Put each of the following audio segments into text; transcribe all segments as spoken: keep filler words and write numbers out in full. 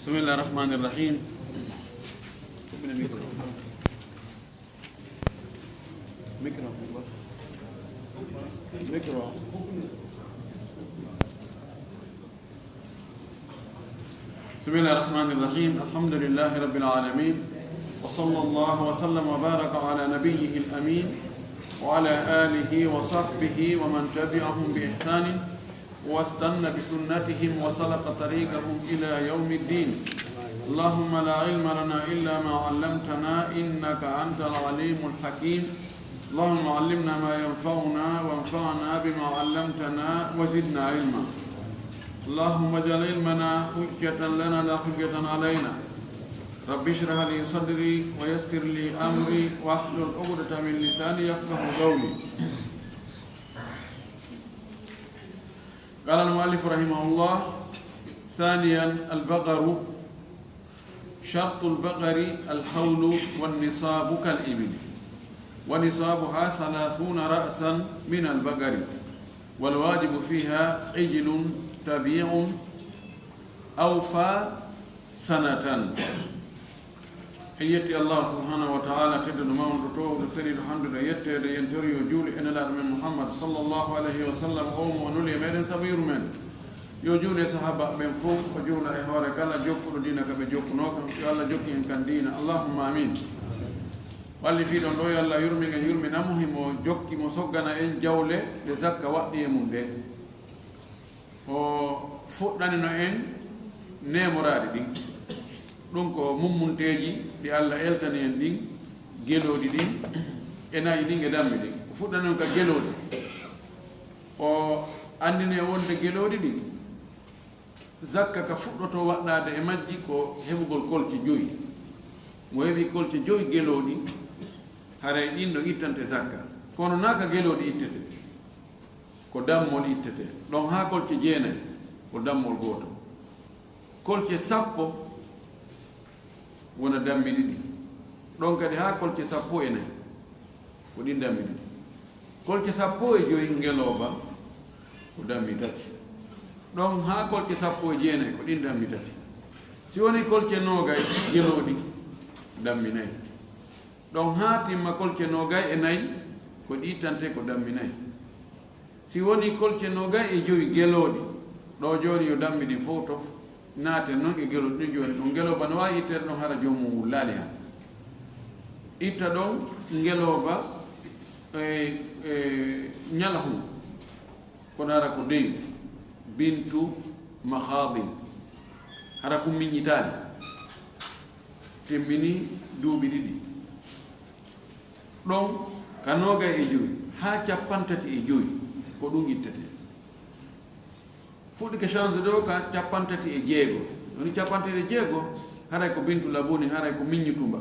بسم الله الرحمن الرحيم. Micro. Micro. بسم الله الرحمن الرحيم. الحمد لله رب العالمين. وصلى الله وسلم وبارك على نبيه الأمين وعلى آله وصحبه ومن تبعهم بإحسان واستن بسنتهم وسلك طريقهم إلى يوم الدين. اللهم لا علم لنا إلا ما علمتنا إنك أنت العليم الحكيم. اللهم علمنا ما ينفعنا وانفعنا بما علمتنا وزدنا علما. اللهم اجعل علمنا حجة لنا لا حجة علينا. رب اشرح لي صدري ويسر لي أمري واحلل عقدة من لساني يفقه قولي. قال المؤلف رحمه الله: ثانيا، البقر. شرط البقر الحول والنصاب كالإبل، ونصابها ثلاثون رأسا من البقر، والواجب فيها عجل تبيع أوفى سنة. En yetti Allah subhanahu wa ta'ala, tedduɗo mawɗo, toowɗo seniiɗo, hannduɗo yetteede. En tori yo juulu e Nelaaɗo men Muhammad sallallahu alayhi wa sallam, o mo o nuli e meɗen sabu yurmeende. Yo juulu e sahaaba ɓen fof, o juula e hoore kala jokkuɗo diina ka ɓe jokkunoo kan. Yo Allah jokku en kan diina. Allahumma amin. Ɓalli fii ɗon ɗo, yo Allah yurmin en, yurmina mo, himo jokki mo soggana en jawle ɗe zakka waɗɗi e mum ɗe. O fuɗɗanino en neemoraaɗi ɗin. Ɗum ko mummunteeji ɗi Allah eltani en ɗin, gelooɗi ɗin, e na'i ɗin, e dammi ɗin. O fuɗɗanino ka gelooɗi. O anndini en wonde gelooɗi ɗin, zakka ka fuɗɗotoo waɗɗaade e majji ko heɓugol kolce joyi. Mo heɓi kolce joyi gelooɗi, haray ɗin ɗon ittante zakka. Kono naa ka gelooɗi ittete. Ko dammol ittete. Ɗon haa kolce jeenay, ko dammol gootol. Kolce sappo wona dammi ɗiɗi. Ɗon kadi haa kolce sappo e nay, ko ɗin dammi ɗiɗi. Kolce sappo e joy ngelooba, ko dammi tati. Ɗon haa kolce sappo e jeenay, ko ɗin dammi tati. Si woni kolce noogay gelooɗi, dammi nay. Ɗon haa timma kolce noogay e nay, ko ɗi ittante, ko dammi nay. Si woni kolce noogay e jowi gelooɗi, ɗo jooni yo dammi ɗin fof tof, naate non e gelooɗi ɗin jooni. Ɗon ngelooba no waawi itteede ɗon hara joomum wullaali han. Itta ɗon ngelooba e, e ñalahun, kono hara ko deyu, bintu mahaadin, hara ko miññitaali, timmini duuɓi ɗiɗi. Ɗon ka noogay e jowi haa cappanɗe tati e jowi, ko ɗum ittete. Fuɗɗike change ɗo ka cappanɗe tati e jeego. Woni cappanɗe tati e jeego, haray ko bintu labuni, haray ko miññutumba.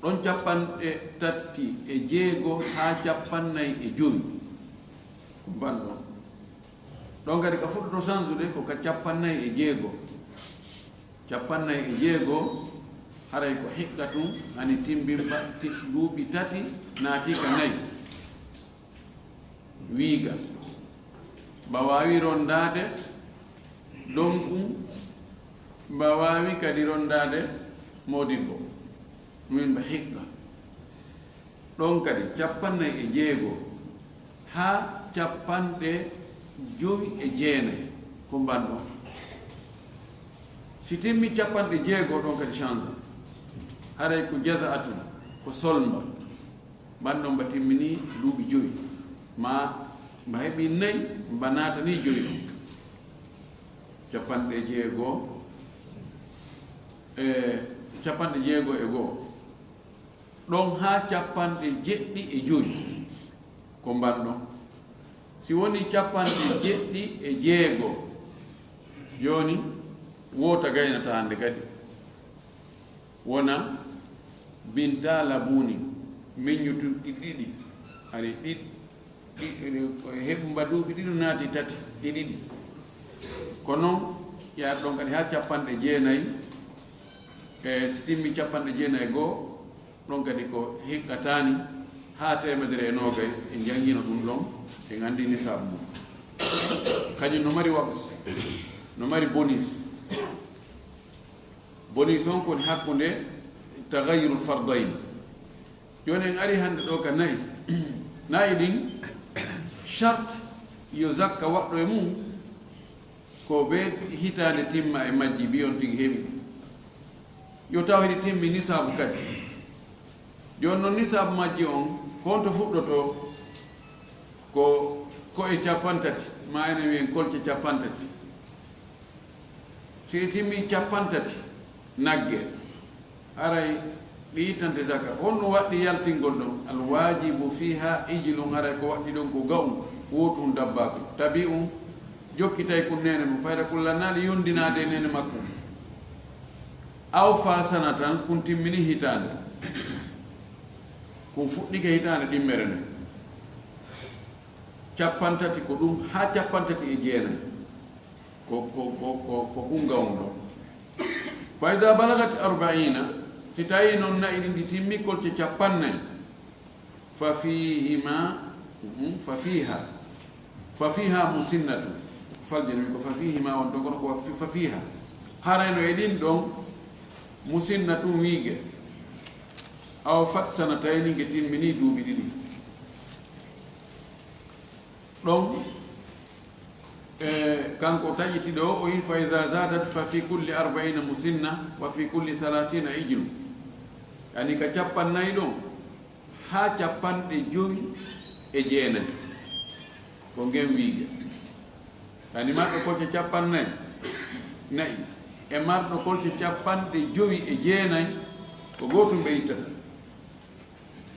Ɗon cappanɗe tati e jeego haa cappannayi e jowi. Ko mban ɗon. Ɗon kadi ka fuɗɗoto sansude ko ka cappannayi e jeego. Cappannayi e jeego, haray ko hiqqa tun, ani timbimba ti-, duuɓi tati naati ka nayi. Wiiga. Mba waawi rondaade donkun, mba waawi kadi rondaade moodibbo. Min mba hiqqa. Ɗon kadi, cappannayi e jeego haa cappanɗe jowi e jeenayi, ko mban ɗon. Si timmi cappanɗe jeego, ɗon kadi change. Haray ko jaza'atun, ko solmba. Mban ɗon mba timmini duuɓi jowi. Ma mba heɓi nayi, mba naatani jowi ɗon. Cappanɗe jeego e, cappanɗe jeego e goo. Ɗon haa cappanɗe jeɗɗi e jowi, ko mban ɗon. Si woni cappanɗe jeɗɗi e jeego, jooni woota gaynata hannde kadi. Wona binta labuni, miññutuɗi ɗiɗi, hari ɗiɗi, ɗi, heɓu mba duuɓi ɗiɗi naati tati, ɗi ɗiɗi. Ko non, yaar ɗon kadi haa cappanɗe jeenayi, e si timmi cappanɗe jeenayi e goo, ɗon kadi ko hiqqataani haa teemedere e noogay, en janngino ɗum ɗon, en anndi nisaabu mum. Kañum no mari waqs. No mari bonus. Bonus on ko woni hakkunde tagayyurul fardayn. Jooni en ari hannde ɗo ka na'i. Na'i ɗin, shart yo zakka waɗɗo e mum, ko be hitaande timma e majji, bi on tigi heɓi. Yo taw hiɗi timmi nisaabu kadi. Jooni non nisaabu majji on, ko honto fuɗɗotoo? Ko, ko e capantati, ma enen wiyen kolce capantati. Si ɗi timmi capantati nagge, haray ɗi ittante zaka. Honno waɗɗi yaltingol ɗon? Al wajibu fiha ijlun, haray ko waɗɗi ɗon ko ga'un, wootun dabbaaku. Tabi'un, jokkitay kun neene mum, fayda kun lannaali yondinaade e neene makko. Aw fa sanatan, kun timmini hitaande. Kun fuɗɗike hitaande ɗimmere nden. Capantati ko ɗum, haa capantati e jeenay. Ko, ko, ko, ko, ko kun ga'un ɗon. Fa iza balagat arba'ina, si tawi non na'i ɗin ɗi timmi kolce capannay, fa fihima, mhm, fa fiha, fa fiha musinnatu. Faljini ko fa fihima on ɗon, kono ko fi-, fa fiha. Haray no e ɗin ɗon musinnatun wiige. Aw fat sanatayni, nge timmini duuɓi ɗiɗi. Ɗon, e, kanko taƴiti ɗo, o wi, fa iza zadat fa fi kulli arba'ina musinna, wa fi kulli thalathina ijlu. Yani ka capannay ɗon, haa capanɗe jowi e jeenay. Ko ngen wiige. Yani marɗo kolce capannay na'i, e marɗo kolce capanɗe jowi e jeenay, ko gootum ɓe ittata.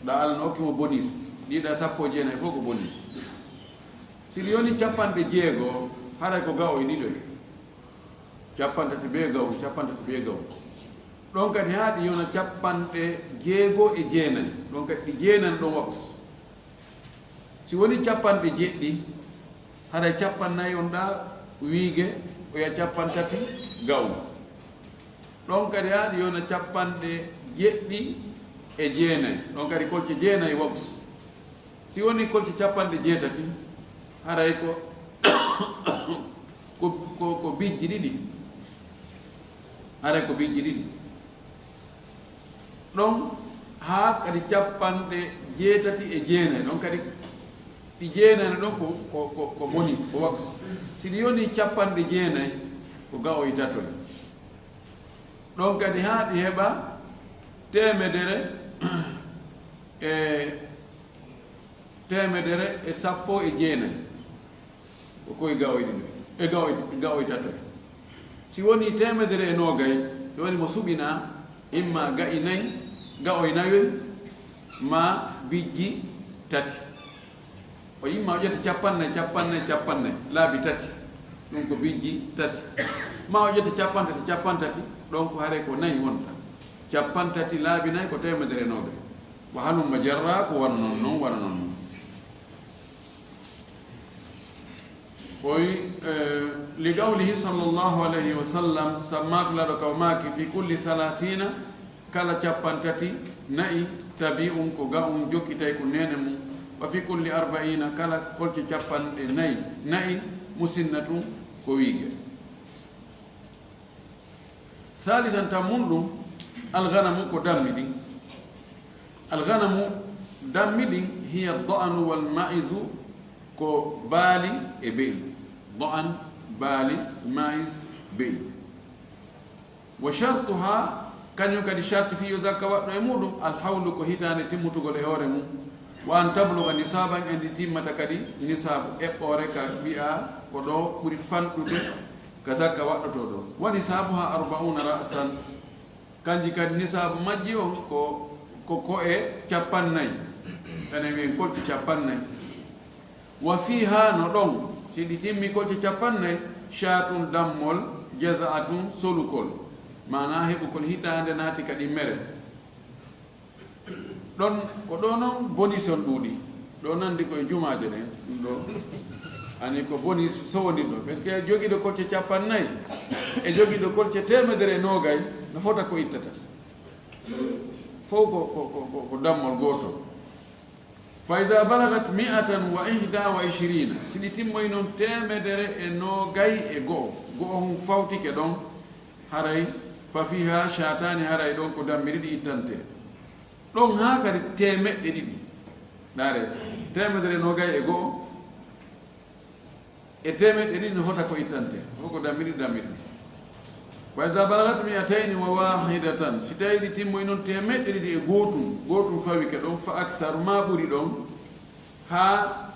Ɗa Alla no okki mo bonus. Ɗiɗa sappo e jeenay fof ko bonus. Si ɗi yoni capanɗe jeego, haray ko ga'o e ɗiɗoy. Capantati bee ga'o, capantati bee ga'o. Ɗon kadi haa ɗi yona capanɗe jeego e jeenay. Ɗon kadi ɗi jeenay ɗon wa'us. Si woni capanɗe jeɗɗi, haray capannay on ɗa wiige, oya capantati ga'o. Ɗon kadi haa ɗi yona capanɗe jeɗɗi e jeenay. Ɗon kadi kolce jeenay wa'us. Si woni kolce capanɗe jeetati, haray ko, ko, ko, ko bijji ɗiɗi. Haray ko bijji ɗiɗi. Ɗon haa kadi capanɗe jeetati e jeenay. Ɗon kadi ɗi jeenay no ɗon ko, ko, ko, ko bonus, ko wa'us. Si ɗi yoni capanɗe jeenay, ko ga'o e tatoy. Ɗon kadi haa ɗi heɓa teemedere e, teemedere e sappo e jeenay. Ko koye ga'o e ɗiɗi, e ga'o e, ga'o e tatoy. Si woni teemedere e noogay, si woni mo suɓinaa, imma ga'i nay, ga'o e nayoy, ma bijji tati. O imma o ƴetta capannay, capannay, capannay, laabi tati. Ɗum ko bijji tati. Ma o ƴetta capantati, capantati, ɗon ko haray ko nayi wonta. Capantati laabi nay ko teemedere e noogay. Wa halumma jarra, ko wano non non, wano non non. O wi, eh, li qawlihi sallallahu alayhi wa sallam, sammaaku laaɗo ka o maaki, fi kulli thalathina, kala capantati na'i, tabi'un ko ga'un jokkitay ko neene mum, wa fi kulli arba'ina, kala kolce capanɗe nayi na'i, musinnatun ko wiige. Thalisan, tammun ɗum, alghanamu ko dammi ɗin. Alghanamu, dammi ɗin, hiya do'anu wal ma'izu, ko baali e be'i. Do'an, baali, ma'iz, be'i. Wa shartuha, kañum kadi sharti fii yo zakka waɗɗo e muɗum, alhawlu ko hitaande timmutugol e hoore mum. Wa an tabluga nisaban, e ndi timmata kadi nisaabu eɓɓoore ka wi'a ko ɗo ɓuri fanɗude ka zakka waɗɗotoo ɗo. Wa nisabuha arba'una ra'san, kanji kadi nisaabu majji on ko, ko ko'e capannay, enen wiyen kolce capannay. Wa fiha, no ɗon, si ɗi timmi kolce capannay, shatun dammol, jaza'atun solukol, maanaa heɓukol hitaande naati ka ɗimmere. Ɗon, ko ɗo non bonus on ɗuuɗi. Ɗo nandi ko e jumaaje ɗen, ɗum ɗo. Ani ko bonus sowondirɗo. Parce que jogiiɗo kolce capannay e jogiiɗo kolce teemedere e noogay, no fota ko ittata. Fow ko, ko, ko, ko, ko dammol gootol. Fa iza balagat mi'atan wa ihda wa ishirina, si ɗi timmoyi noon teemedere e noogay e go'o, go'o hun fawtike ɗon, haray fa fiha shatani, haray ɗon ko dammi ɗiɗi ittante. Ɗon haa kadi teemeɗɗe ɗiɗi. Ndaare, teemedere e noogay e go'o, e teemeɗɗe ɗiɗi no hota ko ittante, hoko dammi ɗiɗi, dammi ɗiɗi. Wa iza balagat mi'atayni wa wahidatan, si tawi ɗi timmoyi noon teemeɗɗe ɗiɗi e gootum, gootum fawike ɗon, fa aktharu, ma ɓuri ɗon, haa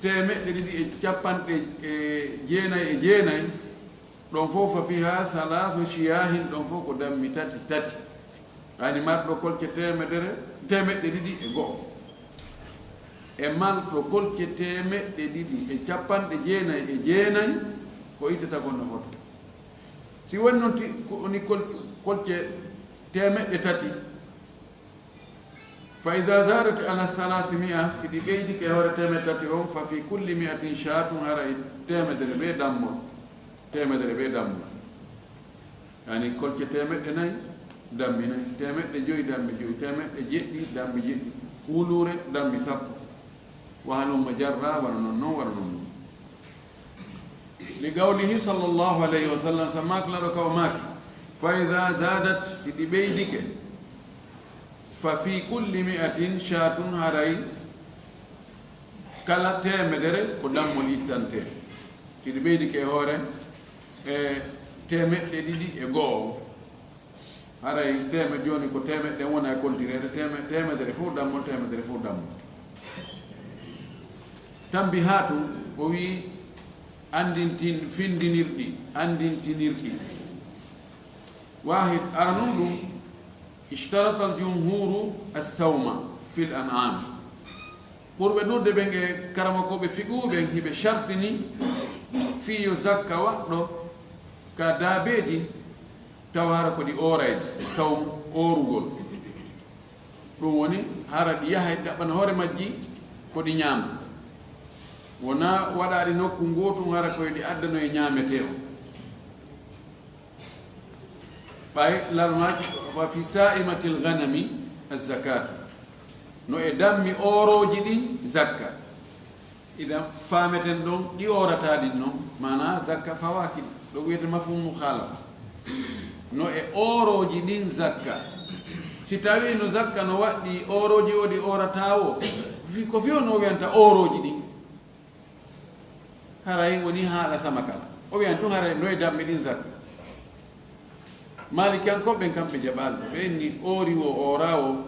teemeɗɗe ɗiɗi e capanɗe e jeenay e jeenay, ɗon fof fa fiha thalathu shiyahin, ɗon fof ko dammi tati tati. Ani marɗo kolce teemedere, teemeɗɗe ɗiɗi e go'o. E marɗo kolce teemeɗɗe ɗiɗi e capanɗe jeenay e jeenay, ko ittata kon no fota. Si woni noon ti-, ko woni kol-, kolce teemeɗɗe tati, fa iza zadat ala thalathi mi'a, si ɗi ɓeydike hoore teemeɗɗe tati on, fa fi kulli mi'atin shatun, haray teemedere ɓe dammol. Teemedere ɓe dammol. Yani kolce teemeɗɗe nayi, dammi nayi, teemeɗɗe joyi, dammi joyi, teemeɗɗe jeɗɗi, dammi jeɗɗi, wuluure, dammi sappo. Wa halumma jarra, wano non non, wano non non. Li qawlihi sallallahu alayhi wa sallam, sa maak laɗo ka o maaki, fa iza zadat, si ɗi ɓeydike, fa fi kulli mi'atin shatun, haray kala teemedere ko dammol ittante. Si ɗi ɓeydike e hoore, e teemeɗɗe ɗiɗi e go'o. Haray teemeɗɗe jooni ko teemeɗɗe wona e koltireede, teeme-, teemedere fof dammol, teemedere fof dammol. Tambi haa tun o wi'i anndintin-, findinirɗi, anndintinirɗi. Wahid, aranun ɗum, ishtarata al-jumhuru as-sawma fil an'am. Ɓurɓe ɗuuɗde ɓen e karamokooɓe fiqhu ɓen hiɓe shartini fii yo zakka waɗɗo ka daabeeji tawa hara ko ɗi oorayɗi, sawm, oorugol. Ɗum woni hara ɗi yahay ɗaɓɓana hoore majji ko ɗi ñaama. Wonaa waɗaaɗi nokku ngootun hara ko e ɗi addano e ñaametee o. Ɓay lalmaaji wa fi saa'imatil ghanami az-zakatu. No e dammi oorooji ɗin zakka. Idan faameten ɗon ɗi oorataa ɗin non, maanaa zakka fawaaki ɗi. Ɗo wiyete mafhum mukhalafa. No e oorooji ɗin zakka. Si tawii no zakka no waɗɗi oorooji o ɗi oorataa o, fi-, ko fiyo no o wiyanta oorooji ɗin. Haray woni haala sama kala. O wiyan tun haray no e dammi ɗin zakka. Maalikiyankooɓe ɓen kamɓe jaɓaali. Ɓe inni oori wo ooraa wo,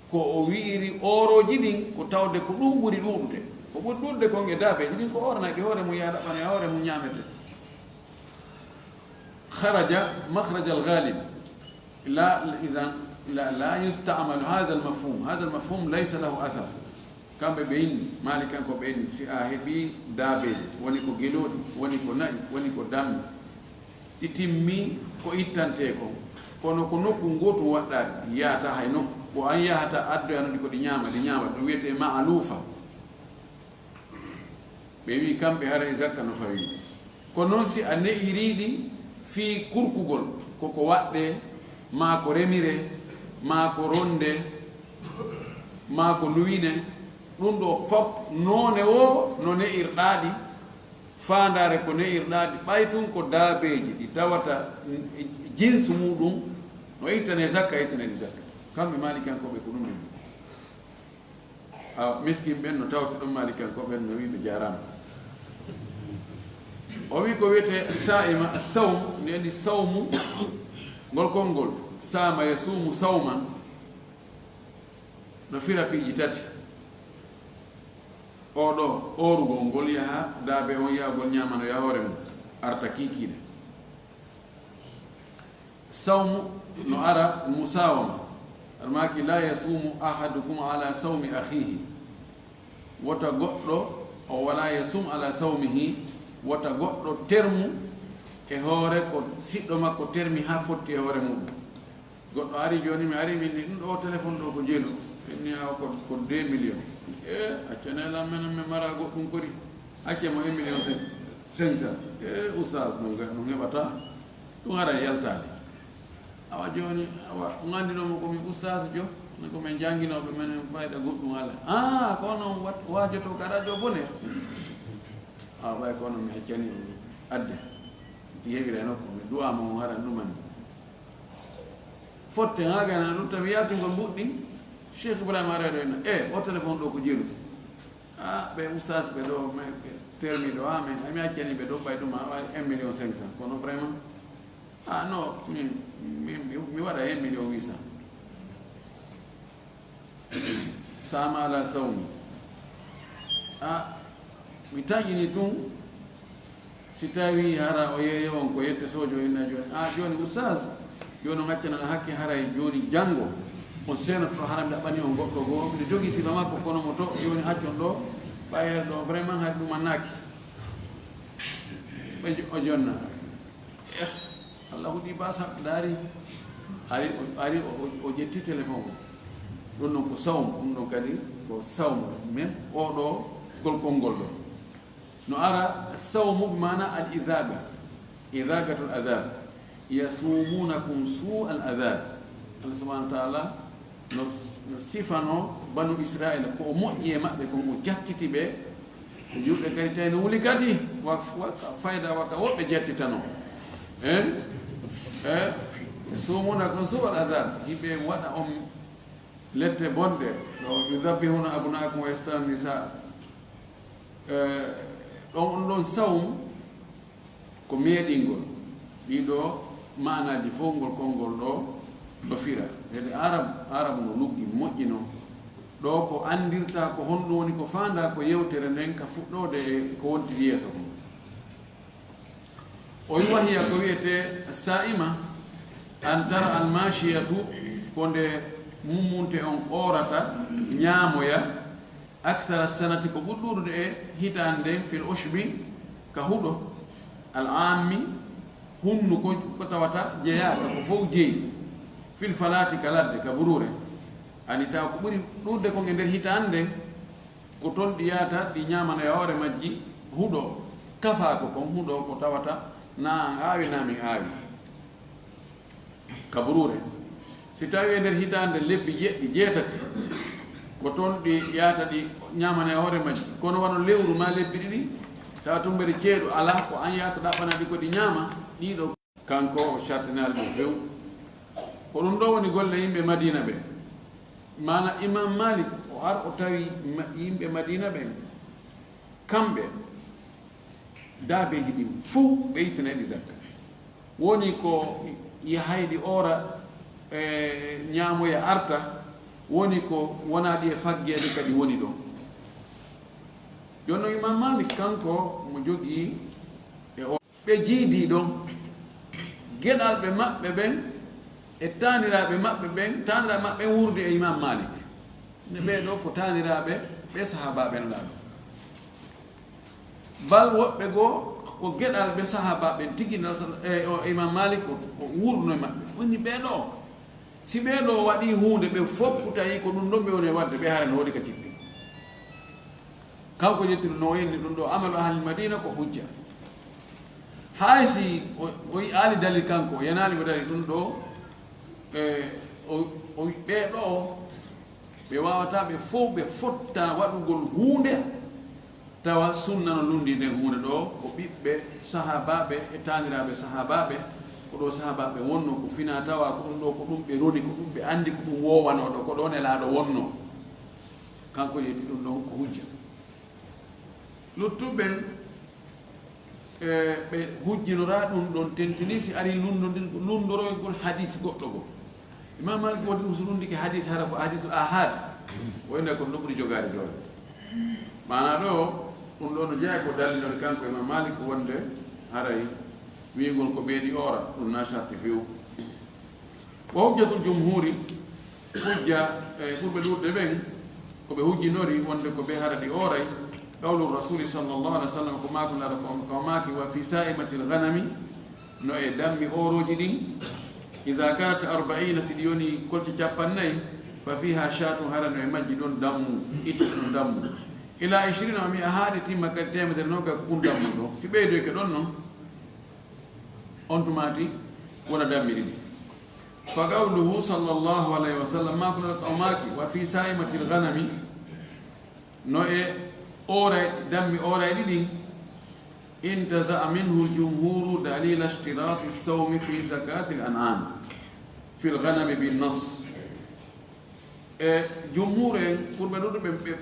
ko o wi'iri oorooji ɗin, ko tawde ko ɗum ɓuri ɗuuɗude. Ko ɓuri ɗuuɗude kon e daabeeji ɗin, ko ooranaaki hoore mum, yaa ɗaɓɓana e hoore mum ñaamete. Kharaja makhrajal ghalib. La, idan, la, la yusta'malu hadha al-mafhum. Hadha al-mafhum laysa lahu athar. Kamɓe ɓe inni, Maalikanko ɓe inni, si a heɓi daabeeji, woni ko gelooɗi, woni ko na'i, woni ko dammi, ɗi timmi ko ittantee kon. Kono ko nokku ngootu waɗɗaɗi, yaata hay nokku. Ko an yahata addoyano ɗi ko ɗi ñaama, ɗi ñaama, ɗum wiyetee ma'alufa. Ɓe wi'i kamɓe haray zakka no fawii. Ko non si a ne'iriiɗi fii kurkugol, ko ko waɗɗee, maa ko remiree, maa ko ronndee, maa ko luwinee, ɗum ɗoo fof noone woo no ne'irɗaaɗi, faandaare ko ne'irɗaaɗi, ɓay tun ko daabeeji ɗi tawata jinsu muuɗum no ittanee zakka, ittanee ɗi zakka. Kamɓe Maalikankoɓe ko ɗum ɓe mbii. Awa, miskin ɓen no tawti ɗum, Maalikanko ɓen no wi'i ɓe jaaraama. O wi'i ko wiyetee saa'ima, sawm, ne anndi sawmu, ngol konngol, saama yasuumu sawman, no fira piiji tati. Oo ɗoo, oorugol ngol yaha, daabe on yahagol ñaamano yaha hoore mum, arta kiikiiɗe. Sawmu no ara musaawama. Aɗa maaki, "La yasuumu ahadukum ala sawmi akhihi." Wota goɗɗo, o wala yasum ala sawmihi, wota goɗɗo termu e hoore ko siɗɗo makko termi haa fotti e hoore muɗum. Goɗɗo ari jooni, mi ari, min ni ɗum ɗo téléphone ɗo ko jeelu. Min ni awa ko, ko deux millions. E, accane lan menen mi mara goɗɗum kori. Acce mo un million cinq cent. E, oustaz, no nge-, no ngeɓata. Ɗum ara yaltaade. Awa jooni, awa, on anndinoo mo ko mi ustaas jo, Ko min jannginooɓe, minen fayda goɗɗum alaa. Ah, ko onon wat-, waajotoo ka radio bone? Ah, ɓay ko onon mi accani on adde. Mi heɓira e nokku, mi du'aama on hara ɗuman. Fotte ŋaagana ɗum, tawi yaltingol mbuɗɗi, Cheikh Ibrahima Arado en, e o téléphone ɗo ko jeru. Ah, ɓe oustaz ɓe ɗo, mais ɓe termi ɗo, ah, mais mi accani ɓe ɗo, ɓay ɗum, ah, un million cinq cent. Kono vraiment, ah, non, mi, mi, mi, mi waɗa un million huit cent. Sama ala sawmi. Ah, mi taƴini tun, si tawi hara o yeeyo on ko yette sojo inna jooni. Ah, jooni oustaz, jooni on accana hakke haray jooni janngo. On seenoto hara mi ɗaɓɓani on goɗɗo goo. Miɗo jogii sifa makko kono mo to, jooni accon ɗo, ɓayere ɗo vraiment hay ɗum annaaki. Ɓe jo-, o jonna. Eh, Allah huɗi basa, daari, ari, o, ari, o, o, o ƴetti téléphone o. Ɗum ɗon ko sawm, ɗum ɗon kadi ko sawm, même oɗo gol konngol ɗo. No ara sawmu bi maana al izaga, izagatul azab. Yasumunakum su al azab. Allah subhanahu wa ta'ala no, no sifano banu Israila ko o moƴƴi e maɓɓe kon, o jattiti ɓe, ko juuɗe kadi tawi no wuli kadi, wa, wa, fayda waka woɓɓe jattitano. Eh? Eh? Sumuna kon su al azab. Hiɓe waɗa on lette bonɗe. No yuzabbihuna abnaakum wa yastahiyuna nisa. Eh, ɗon, on ɗon sawm ko meeɗingol. Ɗiɗo maanaaji fof ngol konngol ɗo no fira. Heɗe Arab, Arab no luggi moƴƴino. Ɗo ko anndirta ko honɗum woni ko faandaa ko yewtere nden ka fuɗɗoode e ko wontidi yeeso kon. O wi wahiya ko wiyetee saa'ima, an tara al maashiyatu, ko nde mummunte on oorata, ñaamoya, akthara sanati, ko ɓuri ɗuuɗude e hitaande nden, fil ushbi, ka huɗo, al aammi, hunnuko ko tawata jeyaaka, ko fow jeyi, fil falaati, ka ladde, ka buruure. Ani taw ko ɓuri ɗuuɗude kon e nder hitaande nden, ko ton ɗi yahata, ɗi ñaamana e hoore majji huɗo, kafaako kon huɗo ko tawata na an aawi, na min aawi. Ka buruure. Si tawi e nder hitaande lebbi jeɗɗi, jeetati, ko toon ɗi yahata ɗi ñaamana e hoore majji. Kono wano lewru maa lebbi ɗiɗi, tawa tummbere ceeɗu alaa, ko an yahata ɗaɓɓana ɗi ko ɗi ñaama, ɗiɗo. Kanko o sartinaali ɗum few. Ko ɗum ɗo woni golle yimɓe Madiina ɓe. Maana Imam Malik, o ar o tawi ma-, yimɓe Madiina ɓen, kamɓe, daabeeji ɗin fow ɓe ittanay ɗi zakka. Woni ko yahayɗi oora, e, ñaamoya arta, woni ko wonaa ɗi e faggeede kadi woni ɗon. Jooni non Imam Malik kanko mo jogii e o, ɓe jiidii ɗon, geɗalɓe maɓɓe ɓen e taaniraaɓe maɓɓe ɓen, taaniraaɓe maɓɓe ɓen wuurdi e Imam Malik. Ne ɓee ɗoo ko taaniraaɓe ɓe sahaabaaɓe Nelaaɗo. Bal woɓɓe goo ko geɗalɓe sahaabaaɓe ɓen tigi na-, e, o Imam Malik o, o wuurduno e maɓɓe. Woni ɓee ɗoo, si ɓee ɗoo waɗii huunde, ɓe fof kutayii ko ɗum ɗon ɓe woni e waɗde, ɓe hara no woodi ka cippi. Kanko yettude no o yenni ɗum ɗo, amalu ahlil Madina ko hujja. Hay si o, o yi'aali dalil kanko, o yenaali mo dalil ɗum ɗo, e, o, o wi ɓee ɗoo, ɓe waawataa ɓe fow ɓe fotta waɗugol huunde, tawa sunna no lunndii nden huunde ɗo, ko ɓiɓɓe sahaabaaɓe e taaniraaɓe sahaabaaɓe, ko ɗo sahaabaaɓe wonnoo, ko finaa tawaa, ko ɗum ɗo, ko ɗum ɓe roni, ko ɗum ɓe anndi, ko ɗum woowanoo ɗo, ko ɗo Nelaaɗo wonnoo. Kanko yetti ɗum ɗon ko hujja. Luttuɓe, e, ɓe hujjinoraa ɗum ɗon tentini si ari lunndondir-, lunndoroygol hadis goɗɗo goo. Imam Malik woni ɗum so lunndike hadis hara ko hadisul ahad, o innay ko ɗum ɗo ɓuri jogaade doole. Maanaa ɗo, ɗum ɗo no jeyaa ko dallinoɗe kanko Imam Malik wonde haray wi'ugol ko ɓeeɗi oora, ɗum na sarti few. Wa hujjatul jumhuri, hujja, e, ɓurɓe ɗuuɗude ɓen, ko ɓe hujjinori wonde ko ɓe hara ɗi ooray, qawlu rasuli sallallahu alaihi wasallam, ko maaku Nelaaɗo ko, ko maaki, wa fi sa'imatil ghanami, no e dammi oorooji ɗin, idha kanat arba'ina, si ɗi yoni kolce cappannayi, fa fiha shatun, hara no e majji ɗon dammu, ittuɗo ɗon dammu. Ila ishrina wa mi'a, haa ɗi timma kadi teemedere noogas ko ɗum dammu ɗon. Si ɓeydoyke ɗon non, on tumaati wona dammi ɗiɗi. فقوله صلى الله عليه وسلم, maako no o maaki, وفي سائمة الغنم, no e ooray, dammi oorayɗi ɗin, انتزع منه الجمهور دليل اشتراط الصوم في زكاة الأنعام في الغنم بالنص. E jumhuur en, ɓurɓe ɗuuɗuɓe, ɓe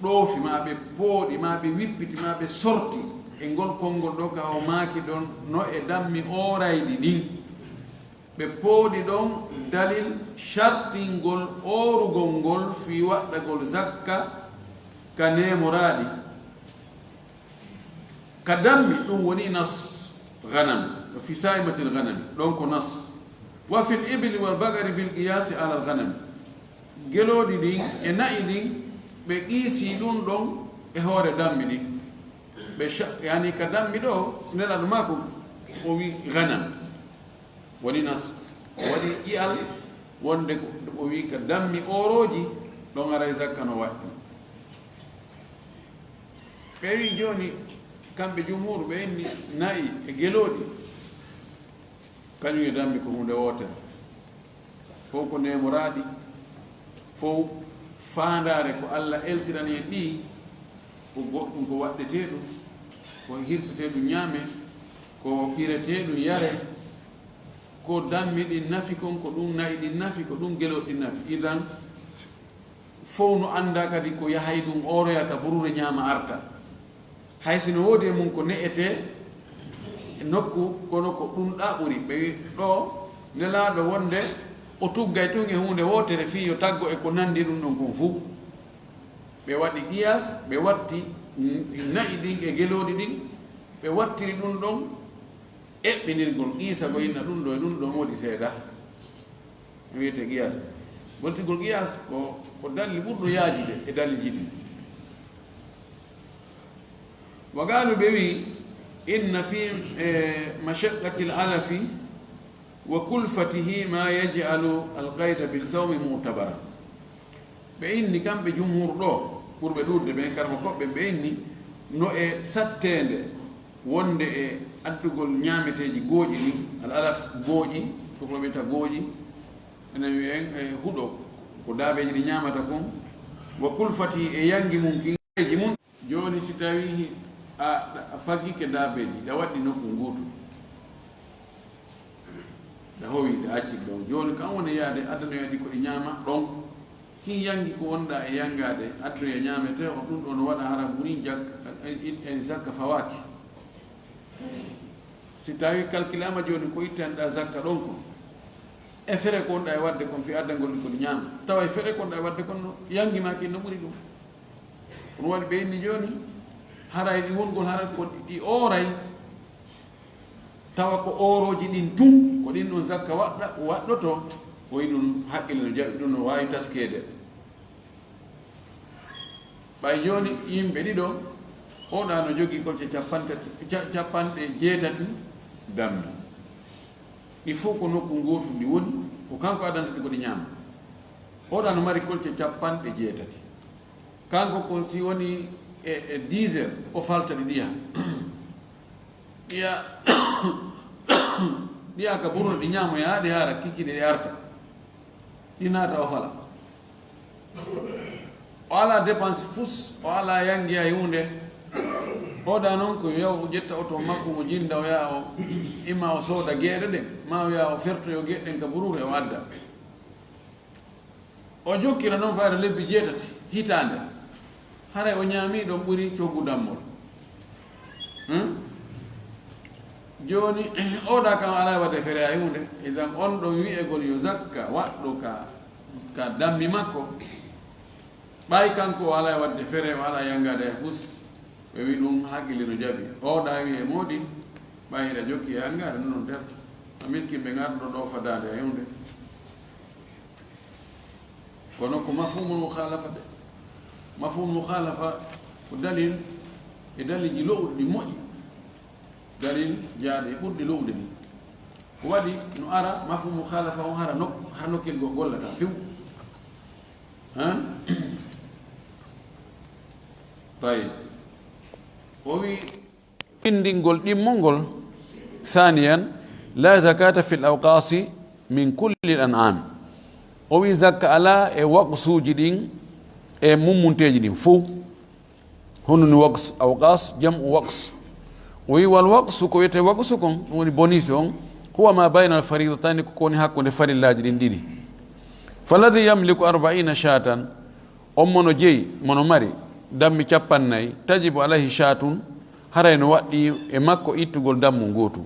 ɗoofi, ma ɓe pooɗi, ma ɓe wippiti, ma ɓe sorti e ngol konngol ɗoo ka o maaki ɗon, no e dammi oorayɗi ɗin. Ɓe pooɗi ɗon dalil shartingol oorugol ngol fii waɗɗagol zakka ka neemoraaɗi. Ka dammi ɗun woni nas, ganam, wa fi saimatil ganami, ɗon ko nas. Wa fil ibli wal bagari bil qiyasi alal ganami. Gelooɗi ɗin e na'i ɗin, ɓe qiisii ɗun ɗon e hoore dammi ɗin. Ɓe sha-, yani ka dammi ɗoo, Nelaaɗo maako, o wi'i ganam. Woni nas, o waɗi ƴi'al wonde ko, o wi'i ka dammi oorooji, ɗon haray zakka no waɗɗi. Ɓe wi'i jooni, kamɓe jumhuur, ɓe inni na'i e gelooɗi, kañum e dammi ko huunde wootere. Fow ko neemoraaɗi, fow faandaare ko Alla eltirani en ɗii, ko goɗɗum ko waɗɗetee ɗum, ko hirsetee ɗum ñaame, ko ɓiretee ɗum yare, ko dammi ɗin nafi kon, ko ɗum na'i ɗin nafi, ko ɗum gelooɗi ɗin nafi. Idan, fow no anndaa kadi ko yahay ɗum ooroya ka buruure ñaama arta. Hay si no woodi e mum ko ne'etee e nokku, kono ko ɗum ɗaa ɓuri. Ɓe wi'i ɗoo Nelaaɗo wonde o tuggay tun e huunde wootere fii yo taggo e ko nanndi ɗum ɗon kon fuu. Ɓe waɗi qiyaas, ɓe watti na'i ɗin e gelooɗi ɗin, ɓe wattiri ɗum ɗon eɓɓinirgol, qiisa ko inna ɗum ɗoo e ɗum ɗoo moodi seeɗa. Wiyetee qiyaas. Ɓoltigol qiyaas ko, ko dalil ɓurɗo yaajude e dalilji ɗin. Wa qaalu, ɓe wi'i, inna fi, eh, mashaqqatil alafi wa kulfatihi ma yaj'alu al-qayda bis-sawmi mu'tabara. Ɓe inni kamɓe jumhuur ɗoo, ɓurɓe ɗuuɗude ɓen, karma koɓɓe, ɓe inni no e satteende wonde e addugol ñaameteeji gooƴi ɗin, al alaf gooƴi, ko ko wi'ata gooƴi, enen wi'en, e huɗo, ko daabeeji ɗi ñaamata kon, wa kulfati e yangi mun kin, ji mun. Jooni si tawii a, a faggike daabeeji, ɗa waɗɗi nokku nguutu, ɗa howi, ɗa acci ɗon. Jooni kan woni yaade addanoya ɗi ko ɗi ñaama ɗon. Kin yangi ko wonɗaa e yangaade, addoya ñaametee on, ɗum ɗoo no waɗa hara burin jak-, en, en, en zakka fawaaki. Si tawii kalkilaama jooni ko ittanɗaa zakka ɗon kon, e fere ko wonɗaa e waɗde kon fii addangol ɗi ko ɗi ñaama, tawa e fere ko wonɗaa e waɗde kon no yangi maa kin no ɓuri ɗum. Ɗum waɗi ɓe inni jooni, haray ɗi wongol hara ko ɗi ooray, tawa ko oorooji ɗin tun, ko ɗin ɗon zakka waɗɗa-, waɗɗoto, o wi'i ɗum haqqille no jaɓi, ɗum no waawi taskeede. Ɓay jooni yimɓe ɗiɗo, oɗa no jogii kolce cappanɗe tati, ca-, capanɗe jeetati dammi. Ɗi fow ko nokku ngootu ndi woni, ko kanko addanta ɗi ko ɗi ñaama. Oɗa no mari kolce capanɗe jeetati. Kanko kon si woni e, e dix heures, o falta ɗi ɗiya. Ɗiya, ɗiya ka buruno ɗi ñaamoya, ɗi haara kikiɗe ɗi arta. Ɗi naata o fala. O alaa dépense fus, o alaa yannge hay huunde. Oɗa noon ko yo o ƴetta oto makko, o jinnda, o yaha o, imma o sooda geɗe ɗen, ma o yaha o fertoyo geɗe ɗen ka buruure, o adda. O jokkira noon fayda lebbi jeetati hitaande. Haray o ñaamii ɗon ɓuri coggu dammol. Hmm? Jooni, oɗa kan alaa waɗde fere hay huunde. Idan on ɗon wi'egol yo zakka waɗɗo ka, ka dammi makko. Ɓay kanko o alaa waɗde fere, o alaa yanngaade hay fus. Ɓe wi'i ɗum haqqille no jaɓi. Oɗa wi'i e moodi, ɓay hiɗa jokki e yanngaade, non non terto. A miskin ɓe ngarɗo ɗo fadaade hay huunde. Kono ko mafhumul mukhalafa de. Mafhumul mukhalafa ko dalil e dalilji lo'uɗi ɗi moƴƴi. Dalil jaaɗe e ɓurɗi lo'ude ni. Ko waɗi no ara mafhumul mukhalafa on hara nok-, hara nokkel go gollata few. Ha? Tayyib. O wi findingol ɗimmol ngol. Thaniyan, la zakata fil awqasi min kulli al an'am. O wi zakka ala e waqsuuji ɗin e mummunteeji ɗin fow. Hono ni waqs, awqas, jam'u waqs. O wi wal waqsu, ko wiyetee waqsu kon, ɗum woni bonus on, huwa ma bayna al faridatayni, ko woni hakkunde farillaaji ɗin ɗiɗi. Falladhi yamliku arba'ina shatan, on mono jeyi, mono mari dammi cappannayi, tajibu alayhi shatun, haray no waɗɗi e makko ittugol dammu ngootu,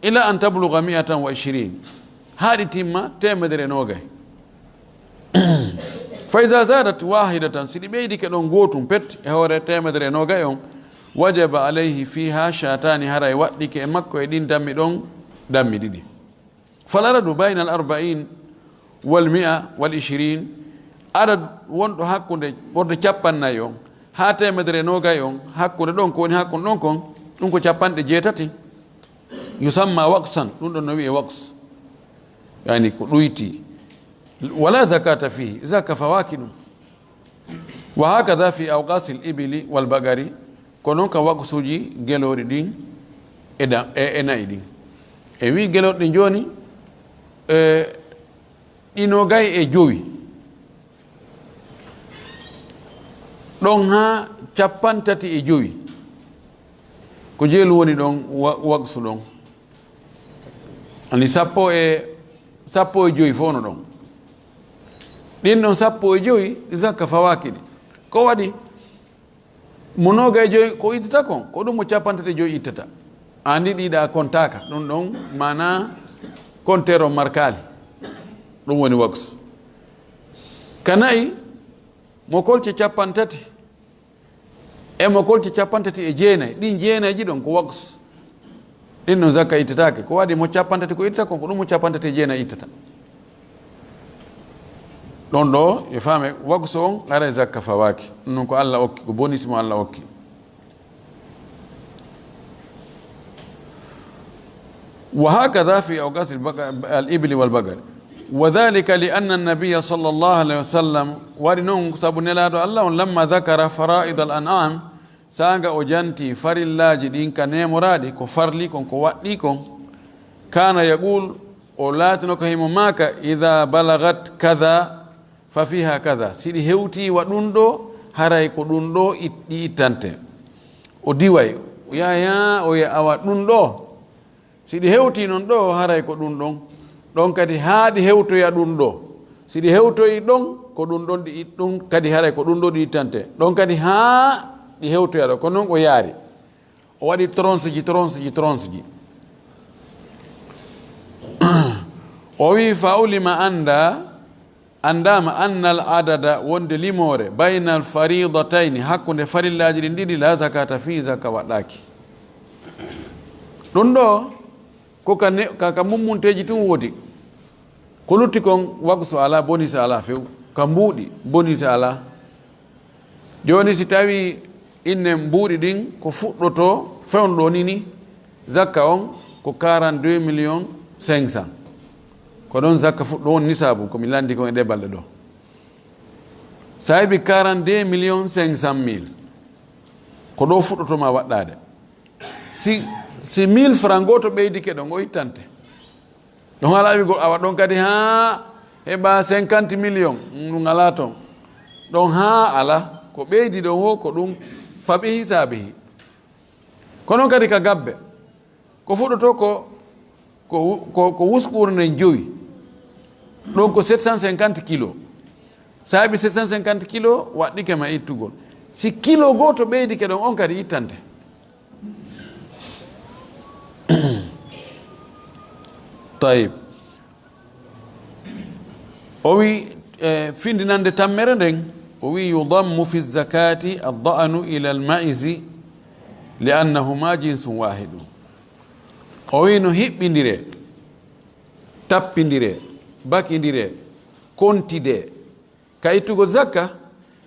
ila an tabluga mi'atan wa ishirin, haa ɗi timma teemedere e noogay. Fa iza zadat wahidatan, si ɗi ɓeydike ɗon gootum pet e hoore teemedere e noogay on, wajaba alayhi fiha shatani, haray waɗɗike e makko e ɗin dammi ɗon dammi ɗiɗi. Fal adadu bayna al arba'in wal mi'a wal ishirin, adad wonɗo hakkunde ɓorde cappannayi on haa teemedere e noogay on, hakkunde ɗon ko woni hakkunde ɗon kon, ɗum ko capanɗe jeetati. Yusamma waqsan, ɗum ɗon no wi'e waqs, yani ko ɗuyti. Wala zakata fihi, zaka fawaki ɗum. Wa hakada fi awqasil ibili wal bagari, ko non ka waqsuuji gelooɗi ɗin e da-, e, e na'i ɗin. E wi gelooɗi ɗin jooni, e, ɗi noogay e jowi. Ɗon haa cappanɗe tati e jowi. Ko jeelu woni ɗon, wa-, waqsu ɗon. Ani sappo e, sappo e jowi fof no ɗon. Ɗin ɗon sappo e jowi, zakka fawaaki ɗi. Ko waɗi? Mo noogay e jowi ko ittata kon, ko ɗum mo cappanɗe tati e jowi ittata. Andi ɗiɗa kontaaka, ɗum ɗon maana konteer o markaali. Ɗum woni waqsu. Ka na'i, mo kolce cappanɗe tati, e mo kolce cappanɗe tati e jeenayi, ɗin jeenayi ɗon ko waqsu. Ɗin ɗon zakka ittataake. Ko waɗi mo cappanɗe tati ko ittata kon, ko ɗum mo cappanɗe tati e jeenayi ittata. Ɗon ɗo, e faame, waqsu on, haray zakka fawaaki. Ɗum ɗon ko Allah okki, ko bonus mo Allah okki. Wa hakada fi awqasi al-ibli wal bagar. Wa dhalika li anna an-nabiyya sallallahu alayhi wa sallam, waɗi non sabu Nelaaɗo Allah on, lamma dhakara fara'id al-an'am, saanga o janti farillaaji ɗin ka neemoraaɗi, ko farli kon, ko waɗɗi kon. Kana yaqul, o laatino ko himo maaka, idha balagat kadha, fa fiha kadha. Si ɗi hewtii wa ɗum ɗo, haray ko ɗum ɗo it-, ɗi ittante. O diway, o yaya, o wi'a awa ɗum ɗo. Si ɗi hewtii non ɗo, haray ko ɗum ɗon. Ɗon kadi haa ɗi hewtoya ɗum ɗo. Si ɗi hewtoyi ɗon, ko ɗum ɗon ɗi it-, ɗum kadi haray ko ɗum ɗo ɗi ittante. Ɗon kadi haa ɗi hewtoya ɗo. Ko non o yaari. O waɗi tranche ji, tranche ji, tranche ji. O wi fa ulima annda, anndaama annal adada wonde limoore, baynal faridatayni, hakkunde farillaaji ɗin ɗiɗi, la zakata fii, zakka waɗɗaaki. Ɗum ɗo, ko ka ne-, ka, ka mummunteeji tun wodi. Ko lutti kon, waqsu alaa, bonus alaa few. Ka mbuuɗi, bonus alaa. Jooni, si tawi inne mbuuɗi ɗin ko fuɗɗotoo fewndo ɗo ni, ni, zakka on ko quarante-deux millions cinq cents. Ko ɗon zakka fuɗɗo won nisaabu, ko mi lanndi kon e ɗee balɗe ɗo. Sa heɓi quarante-deux millions cinq cent mille, ko ɗo fuɗɗotoo ma waɗɗaade. Si, si mille francs gooto ɓeydike ɗon, o ittante. Ɗon alaa wi'ugol, awa ɗon kadi haa heɓa cinquante millions, ɗum alaa ton. Ɗon haa alaa, ko ɓeydi ɗon wo, ko ɗum faɓi hisaabihi. Ko non kadi ka gabbe, ko fuɗɗotoo ko, ko, ko, ko wuskuure nden jowi. Ɗon ko sept cent cinquante kilos. Sa heɓi sept cent cinquante kilos, waɗɗike ma ittugol. Si kilo gooto ɓeydike ɗon, on kadi ittante. Tayib. O wi, e, findinande tammere nden, o wi, yudammu fi zakati ad-da'nu ila al-ma'izi li annahuma jinsun wahidun. O wi no hiɓɓindire, tappindire, bakindire, kontide, ka ittugol zakka,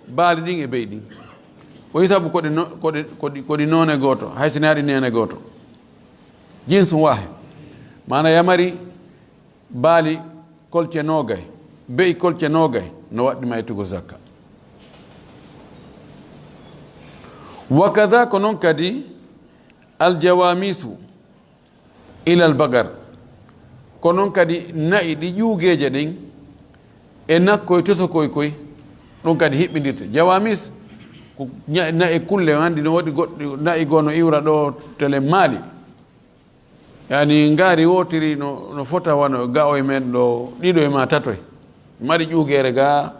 baali ɗin e be'i ɗin. O wi sabu ko ɗi no-, ko ɗi, ko ɗi, ko ɗi noone gooto, hay si naaɗi neene gooto. Jinsun wahid. Maana yamari baali kolce noogay, be'i kolce noogay, no waɗɗi ma ittugol zakka. Wa kada ko non kadi aljawamisu, ilal bagar. Ko noon kadi na'i ɗi ƴuugeeje ɗin e nakkoy tosokoy koy, ɗum kadi hiɓɓindirte. Jawamis ko ña-, na'i kulle, anndi no woodi goɗɗi na'i goo no iwra ɗo tele Maali. Yani ngaari wootiri no, no fota wano ga'oy men ɗo, ɗiɗoy ma tatoy. Mari ƴuugeere ga,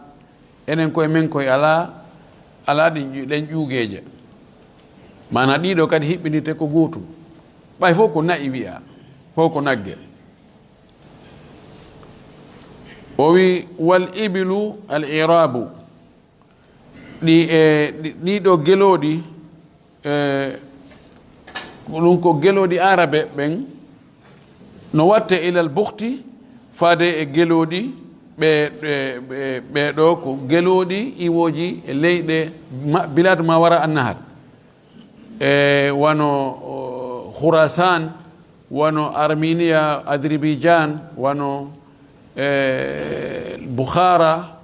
enen koye men koye alaa, alaa ɗin ƴu-, ɗen ƴuugeeje. Maana ɗiɗo kadi hiɓɓindirte ko gootum. Ɓay fof ko na'i wi'a, fof ko nagge. O wi, "Wal ibilu al irabu." Ɗi, e, ɗi, ɗiɗo gelooɗi, e, ko ɗum ko gelooɗi Arabe ɓen, no watte ilal bukhti, faade e gelooɗi ɓe, ɓe, ɓe, ɓe ɗo ko gelooɗi iwooji e leyɗe ma-, bilad ma wara annahar. E, wano, o, Khurasan, wano Armenia, Azerbaijan, wano, e, Bukhara,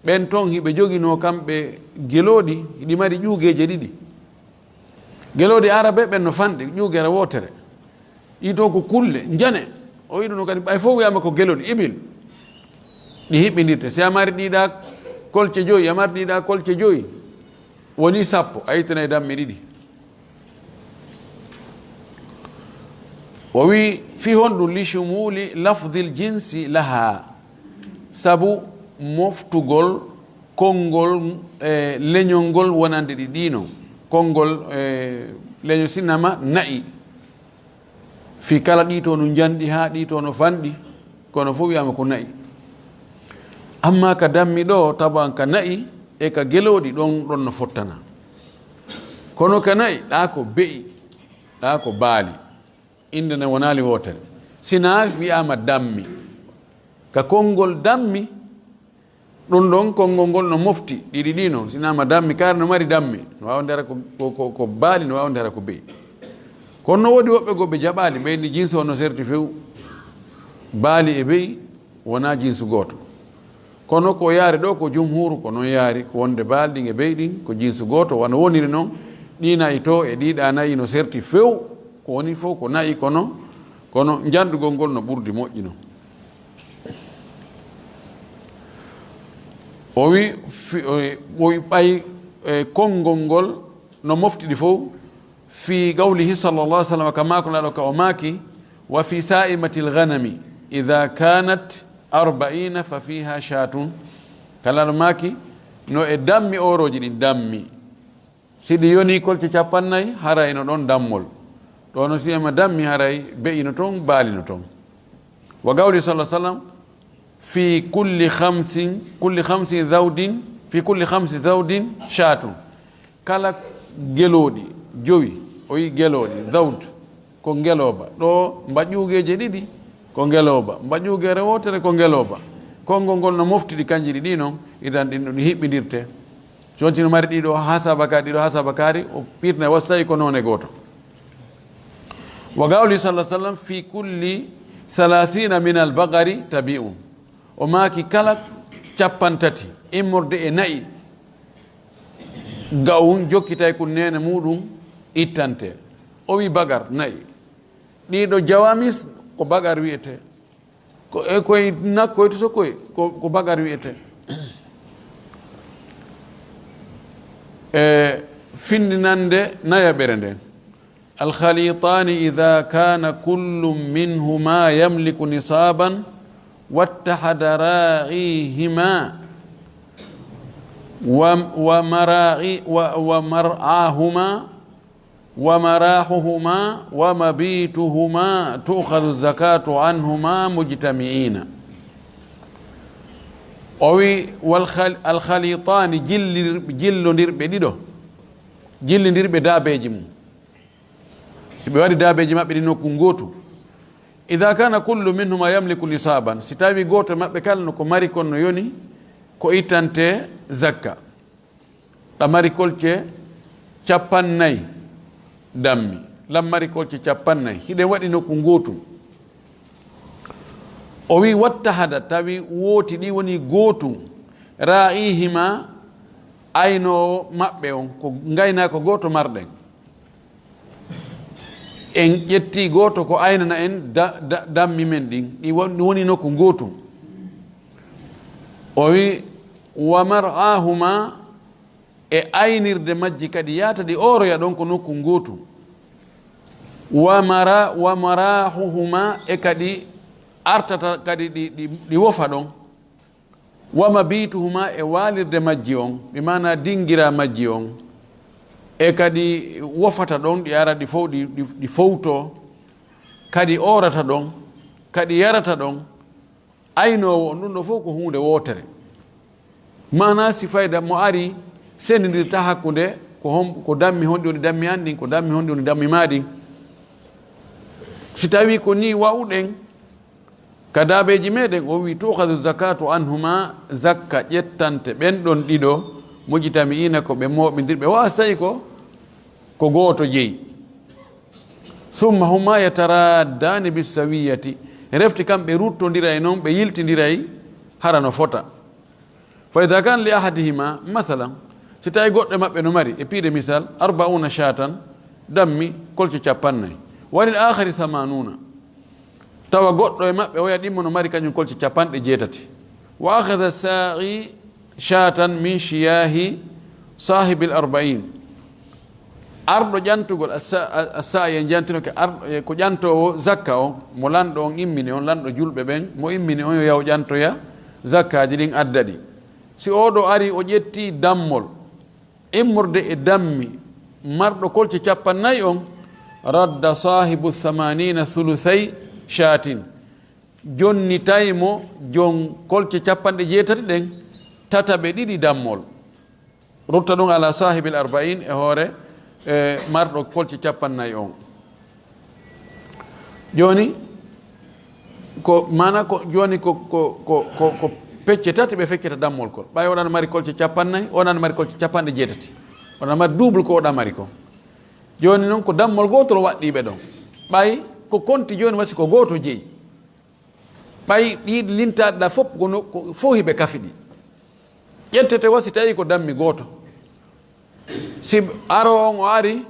ɓen ton hiɓe joginoo kamɓe gelooɗi, hiɗi mari ƴuugeeje ɗiɗi. Gelooɗi Arabe ɓen no fanɗi, ƴuugeere wootere. Ɗi to ko kulle, njane. O wi'i ɗum no kadi, ɓay fof wi'aama ko gelooɗi, ibil. Ɗi hiɓɓindirte. Si a mari ɗiɗa kolce joyi, a mari ɗiɗa kolce joyi, woni sappo, a ittanay dammi ɗiɗi. O wi, "Fi honɗum?" "Li shumuli lafdil jinsi laha." Sabu moftugol konngol, e, leñol ngol wonande ɗi ɗiino. Konngol, e, leñol sinama na'i. Fi kala ɗi to no njanɗi haa ɗi to no fanɗi, kono fof wi'aama ko na'i. Amma ka dammi ɗo, taban ka na'i e ka gelooɗi ɗon, ɗon no fottana. Kono ka na'i, ɗa ko be'i, ɗa ko baali. Innde nden wonaali wootere. Sinaa wi'aama dammi. Ka konngol dammi, ɗum ɗon konngol ngol no mofti ɗiɗi ɗi non. Sinaa ma dammi, kaari no mari dammi. No waawa ndara ko, ko, ko, ko baali, no waawa ndara ko be'i. Kono no woodi woɓɓe goo ɓe jaɓaali, ɓe inni jinsi on no serti few. Baali e be'i wonaa jinsu gooto. Kono ko yaari ɗo ko jumhuru, ko noon yaari, ko wonde baali ɗin e be'i ɗin ko jinsu gooto, wano woniri noon, ɗi na'i to e ɗi ɗa na'i no serti few, ko woni fof ko na'i kono, kono njanɗugol ngol no ɓurdi moƴƴi noon. O wi, fi-, o wi, o wi ɓay, e, konngol ngol no mofti ɗi fof, fi qawlihi sallallahu alaihi wasallam, ka maako Nulaaɗo ka o maaki, "Wa fi sa'imatil ghanami, idha kanat arba'ina fa fiha shatun." Ka Nulaaɗo maaki, no e dammi oorooji ɗin dammi. Si ɗi yoni kolce cappannayi, haray no ɗon dammol. Ɗo no si ema dammi, haray be'i no ton, baali no ton. Wa qawli sallallahu alaihi wasallam, "Fi kulli khamsin, kulli khamsin zawdin, fi kulli khamsi zawdin shatun." Kala gelooɗi jowi, o yi gelooɗi, zawd, ko ngelooba. Ɗo mba ƴuugeeje ɗiɗi, ko ngelooba. Mba ƴuugeere wootere, ko ngelooba. Konngol ngol no mofti ɗi kanji ɗiɗi non, idan ɗin ɗum hiɓɓindirte. Si wonti no mari ɗiɗo hasaba ka, ɗiɗo hasaba kaari, o pirna wa so tawi ko noone gooto. Wa qawli sallallahu alaihi wasallam, "Fi kulli thalathina min al-baqari tabi'un." O maaki kala cappantati immorde e na'i, ga'un jokkitay kun neene muɗum ittante. O wi bagar na'i. Ɗiɗo jawamis ko bagar wi'ete. Ko, e koye nakkoy to so koye, ko, ko bagar wi'ete. E findinande nayaɓere nden. Al-khalitani idha kana kullu minhuma yamliku nisaban wattahada ra'ihima wa, wa mara'i, wa, wa mar'ahuma wa marahuhuma wa mabituhuma tu'khadhu zakatu anhuma mujtami'ina. O wi, wal khal-, al khalitani jillir-, jillondirɓe ɗiɗo, jillindirɓe daabeeji mum. Ɓe waɗi daabeeji maɓɓe ɗi nokku ngootu. Idha kana kullu minhuma yamliku nisaban, si tawi gooto maɓɓe kala no ko mari kon no yoni, ko ittante zakka. Ɗa mari kolce cappannayi dammi, lan mari kolce cappannayi, hiɗen waɗi nokku ngootu. O wi, "Wattahada", tawi wooti ɗi woni gootu, "ra'ihima", aynoowo maɓɓe on, ko ngaynaako gooto marɗen. En ƴetti gooto ko aynana en da-, da-, dammi men ɗin, ɗi won-, woni nokku ngootu. O wi, "Wa mar'ahuma, e aynirde majji kadi yaata ɗi ooroya ɗon ko nokku ngootu. Wa mara-, wa marahuhuma, e kadi artata kadi ɗi, ɗi, ɗi wofa ɗon. Wa mabituhuma, e waalirde majji on, bi maana dingira majji on, e kadi wofata ɗon, ɗi ara ɗi fow, ɗi, ɗi, ɗi fowto, kadi oorata ɗon, kadi yarata ɗon." Aynoowo on, ɗum ɗo fof ko huunde wootere. Maanaa si fayda mo ari sendindirta hakkunde ko hon, ko dammi honɗi woni dammi an ɗin, ko dammi honɗi woni dammi maa ɗin. Si tawii ko nii wa'uɗen ka daabeeji meɗen, o wii, "Tu'khadhu zakatu anhuma, zakka ƴettante ɓen ɗon ɗiɗo, mujtami'ina, ko ɓe mooɓindirɓe, wa asay ko, ko gooto jeyi." "Summa huma yataraddani bissawiyati." Refti kam ɓe ruttondiray non, ɓe yiltindiray hara no fota. "Fa idha kana li ahadihima, masalan, si tawi goɗɗo e maɓɓe no mari, e piide misal, arba'una shatan, dammi kolce capannay, wa lil akhari thamanuna, tawa goɗɗo e maɓɓe oya ɗimmo no mari kañum kolce capanɗe jeetati, wa akhadha sa'i shatan min shiyahi sahibil arba'in." Arɗo ƴantugol, assa-, a-, assa'i en ƴantinoke arɗo, e ko ƴantoowo zakka on, mo lanɗo on immini on, lanɗo julɓe ɓen, mo immini on yo yaw ƴantoya zakkaaji ɗin adda ɗi. Si oo ɗo ari, o ƴetti dammol, immorde e dammi marɗo kolce capannay on, radda sahibu thamanina thuluthay shatin. Jonnitay mo jon kolce capanɗe jeetati ɗen, tataɓe ɗiɗi dammol. Rutta ɗum ala sahibil arba'in, e hoore, e marɗo kolce capannay on. Jooni, ko, maana ko, jooni ko, ko, ko, ko, ko pecce tati ɓe feccata dammol kol. Ɓay oɗan mari kolce capannay, oɗan mari kolce capanɗe jeetati. Oɗan mari double ko oɗan mari ko. Jooni non ko dammol gootol waɗɗii ɓe ɗon. Ɓay ko konti jooni wasi ko gooto jeyi. Ɓay ɗi lintaaɗi ɗa fof ko no, ko fof hiɓe kafi ɗi. Ƴettete wasi tawi ko dammi gooto. Si aro on o ari,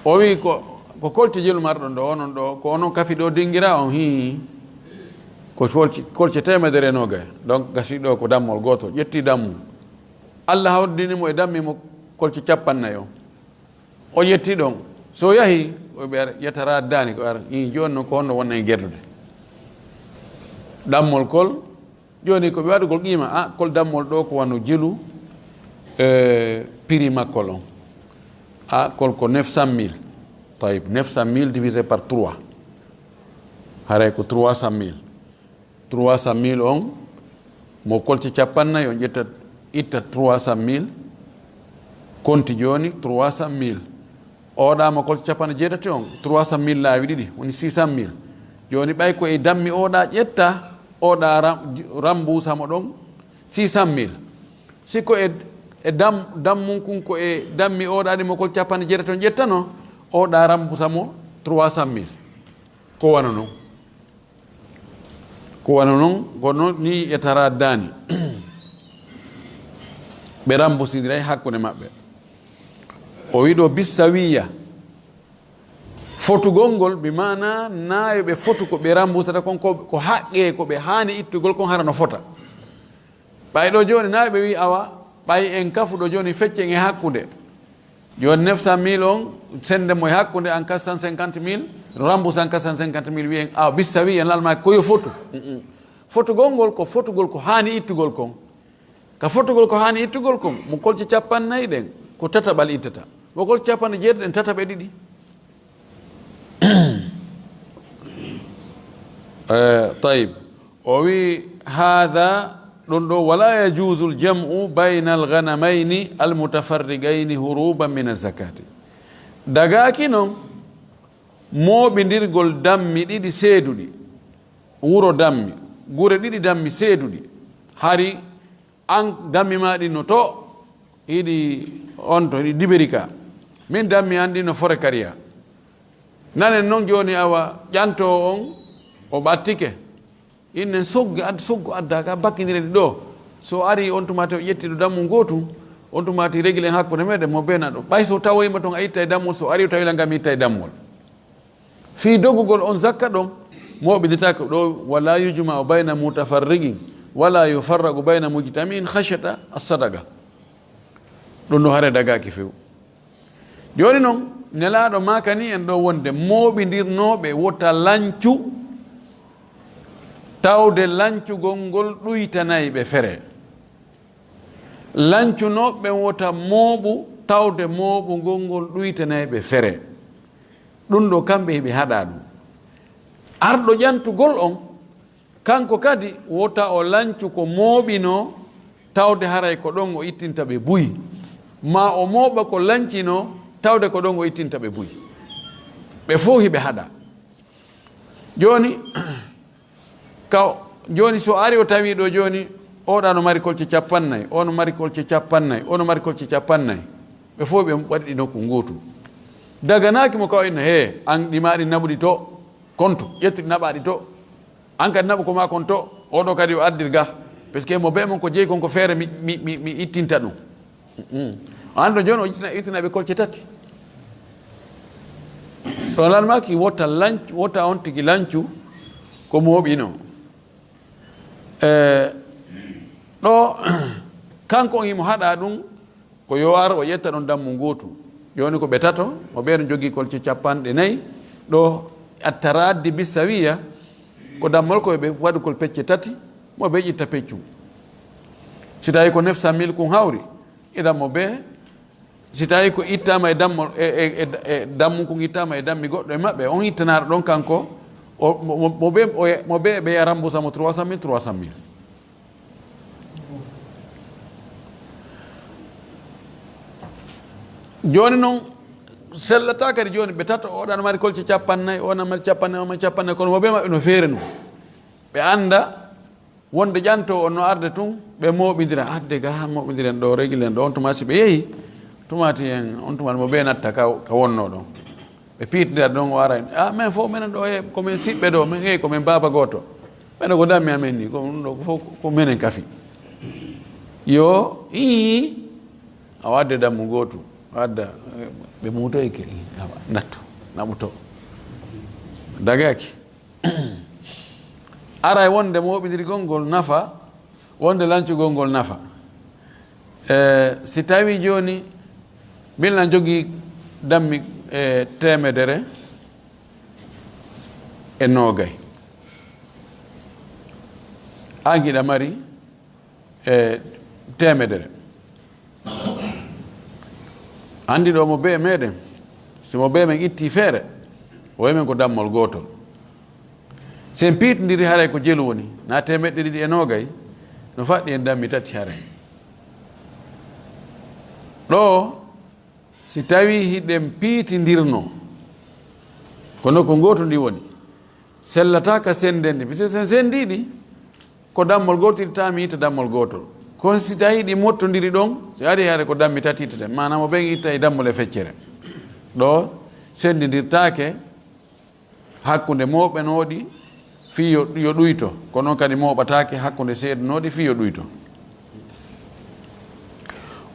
o wi ko, ko kolce jelu marɗon ɗo, onon ɗo, ko onon kafi ɗo dingira on, hii. Ko kolce, kolce teemedere e noogay. Donc gasi ɗo ko dammol gooto, ƴetti dammu. Allah hawridini mo e dammi mo kolce capannay on. O ƴetti ɗon. So yahi, o ɓe ara, yetara daani ko ara. Ii, jooni non ko honno wonna e gerdude? Dammol kol, jooni ko ɓe waɗugol qiima, a, kol dammol ɗo ko wano jelu, e, prix makkol on. A, kol ko neuf cent mille. Tayib, neuf cent mille divisé par trois. Haray ko trois cent mille. Trois cent mille on, mo kolce capannay, on ƴetta, itta trois cent mille, konti jooni trois cent mille. Oɗa mo kolce capanɗe jeetati on, trois cent mille laawi ɗiɗi, woni six cent mille. Jooni ɓay ko e dammi oɗa ƴetta, oɗa ram-, rambusa mo ɗon six cent mille. Si ko e, e dam-, dammun kun ko e dammi oɗa ɗi mo kolce capanɗe jeetati on ƴettano, oɗa rambusa mo trois cent mille. Ko wano non. Ko wano non, kono ni e tara daani. Ɓe rambusidiray hakkunde maɓɓe. O wiɗo bissawiya. Fotugol ngol, bi maana naayo ɓe fotu ko ɓe rambusata kon, ko, ko haqqe ko ɓe haani ittugol kon hara no fota. Ɓay ɗo jooni, naa ɓe wi'i, awa, ɓay en kafu ɗo jooni, feccen e hakkunde. Jooni neuf cent mille on, sende mo e hakkunde an quatre cent cinquante mille, rembourse an quatre cent cinquante mille, wi'en, awa, bissa wi'en, lalma ko yo fotu. Mm-mm. Fotugol ngol ko fotugol ko haani ittugol kon. Ka fotugol ko haani ittugol kon, mo kolce capannay ɗen, ko tataɓal ittata. Mo kolce capanɗe jeetati ɗen, tataɓe ɗiɗi. Eh, tayib. O wi, haada, ɗum ɗo, wala yajuuzu l-jam'u bayna l-ganamayni al-mutafarriqayni huruban min az-zakati. Dagaaki non mooɓindirgol dammi ɗiɗi seeduɗi, wuro dammi, gure ɗiɗi dammi seeduɗi, hari an dammi maa ɗin no to, hiɗi on to, hiɗi Diberi ka. Min dammi an ɗin no Forekariya. Nanen non jooni awa ƴanto on, o ɓattike. Innen soggi, ad-, soggo adda ka bakkindiren ɗo. So ari on tuma te o ƴetti ɗo dammu ngootu, on tuma te regilen hakkunde meɗen mo bena ɗo. Ɓay so tawoyima ton a ittay dammol, so ari o tawi la ngam ittay dammol. Fii dogugol on zakka ɗon, mooɓinditaake ɗo, "Wala yujma'u bayna mutafarriqin, wala yufarraqu bayna mujtami'in khashyata as-sadaqa." Ɗum no hare dagaaki few. Jooni non, Nelaaɗo maakani en ɗo wonde mooɓindirnooɓe wota lancu, tawde lancugol ngol ɗuytanay ɓe fere. Lancunooɓe ɓen wota mooɓu, tawde mooɓugol ngol ɗuytanay ɓe fere. Ɗum ɗo kamɓe hiɓe haɗa ɗum. Arɗo ƴantugol on, kanko kadi wota o lancu ko mooɓinoo, tawde haray ko ɗon o ittinta ɓe buy. Ma o mooɓa ko lancinoo, tawde ko ɗon o ittinta ɓe buy. Ɓe fow hiɓe haɗa. Jooni, ka, jooni so ari o tawi ɗo jooni, oɗa no mari kolce capannay, o no mari kolce capannay, o no mari kolce capannay. Ɓe fow ɓe waɗi ɗi nokku ngootu. Daganaaki mo ka o inna, "He, an ɗi maɗi naɓuɗi to, kontu, ƴettuɗi naɓaɗi to. An kadi naɓu ko ma kon to, oɗo kadi o addir ga. Parce que mo be mon ko jeyi kon ko feere mi, mi, mi, mi ittinta ɗum." Mm. An ɗo jooni o ittina, ittina ɓe kolce tati. Ɗo lanmaki wota lancu, wota on tigi lancu ko mooɓino. E, ɗo, kanko on himo haɗa ɗum, ko yo ar o ƴetta ɗon dammu ngootu. Jooni ko ɓe tato, mo ɓe no jogii kolce capanɗe nayi. Ɗo attaraddi bisawiya, ko dammol ko ɓe waɗugol pecce tati, mo ɓe ƴitta peccu. Si tawi ko neuf cent mille kun hawri, idan mo ɓe, si tawi ko ittama e dammol, e, e, e, e dammu kun ittama e dammi goɗɗo e maɓɓe, on ittanaaɗo ɗon kanko, o, mo, mo, mo ɓe, o, mo ɓe, ɓe ya rambusa mo trois cent mille, trois cent mille. Jooni non, sellata kadi jooni ɓe tato, oɗa no mari kolce capannay, oɗa no mari capannay, oɗa no mari capannay, kono mo ɓe maɓɓe no feere non. Ɓe annda wonde ƴanto on no arde tun, ɓe mooɓindira, adde ga haa mooɓindiren ɗo, regilen ɗo, on tuma si ɓe yehi, tumati en, on tuma mo ɓe natta ka, ka wonno ɗon. Ɓe piitidata ɗon o ara, "A, men fof menen ɗo, e ko men siɓɓe ɗo, men, e ko men baaba gooto. Men ɗo ko dammi amen ni, ko ɗum ɗo ko fof ko menen kafi." Yo, ii, a wadde dammu gootu, wadda, ɓe muutoyke, awa, nattu, naɓuto. Dagaki. Aray wonde mooɓindirgol ngol nafa, wonde lancugol ngol nafa. E, si tawi jooni, min na jogii dammi, e, teemedere e noogay. An hiɗa mari, e, teemedere. Anndi ɗo mo bee meɗen, si mo bee men itti feere, o wi'a men ko dammol gootol. Si en piitindiri haray ko jelu woni, na teemeɗɗe ɗiɗi e noogay, no faɗɗi en dammi tati haray. Ɗo, si tawi hiɗen piitindirno, kono ko ngootu ndi woni, sellata ka senden ndi, parce que sen sendi ɗi, ko dammol gootol ittata, mi itta dammol gootol. Kono si tawi ɗi mottondiri ɗon, si ari haray ko dammi tati ittete, maanaam o ɓen itta e dammol e feccere. Ɗo, sendindirtaake, hakkunde mooɓanooɗi fii yo, yo ɗuyto, ko non kadi mooɓataake hakkunde seedanooɗi fii yo ɗuyto.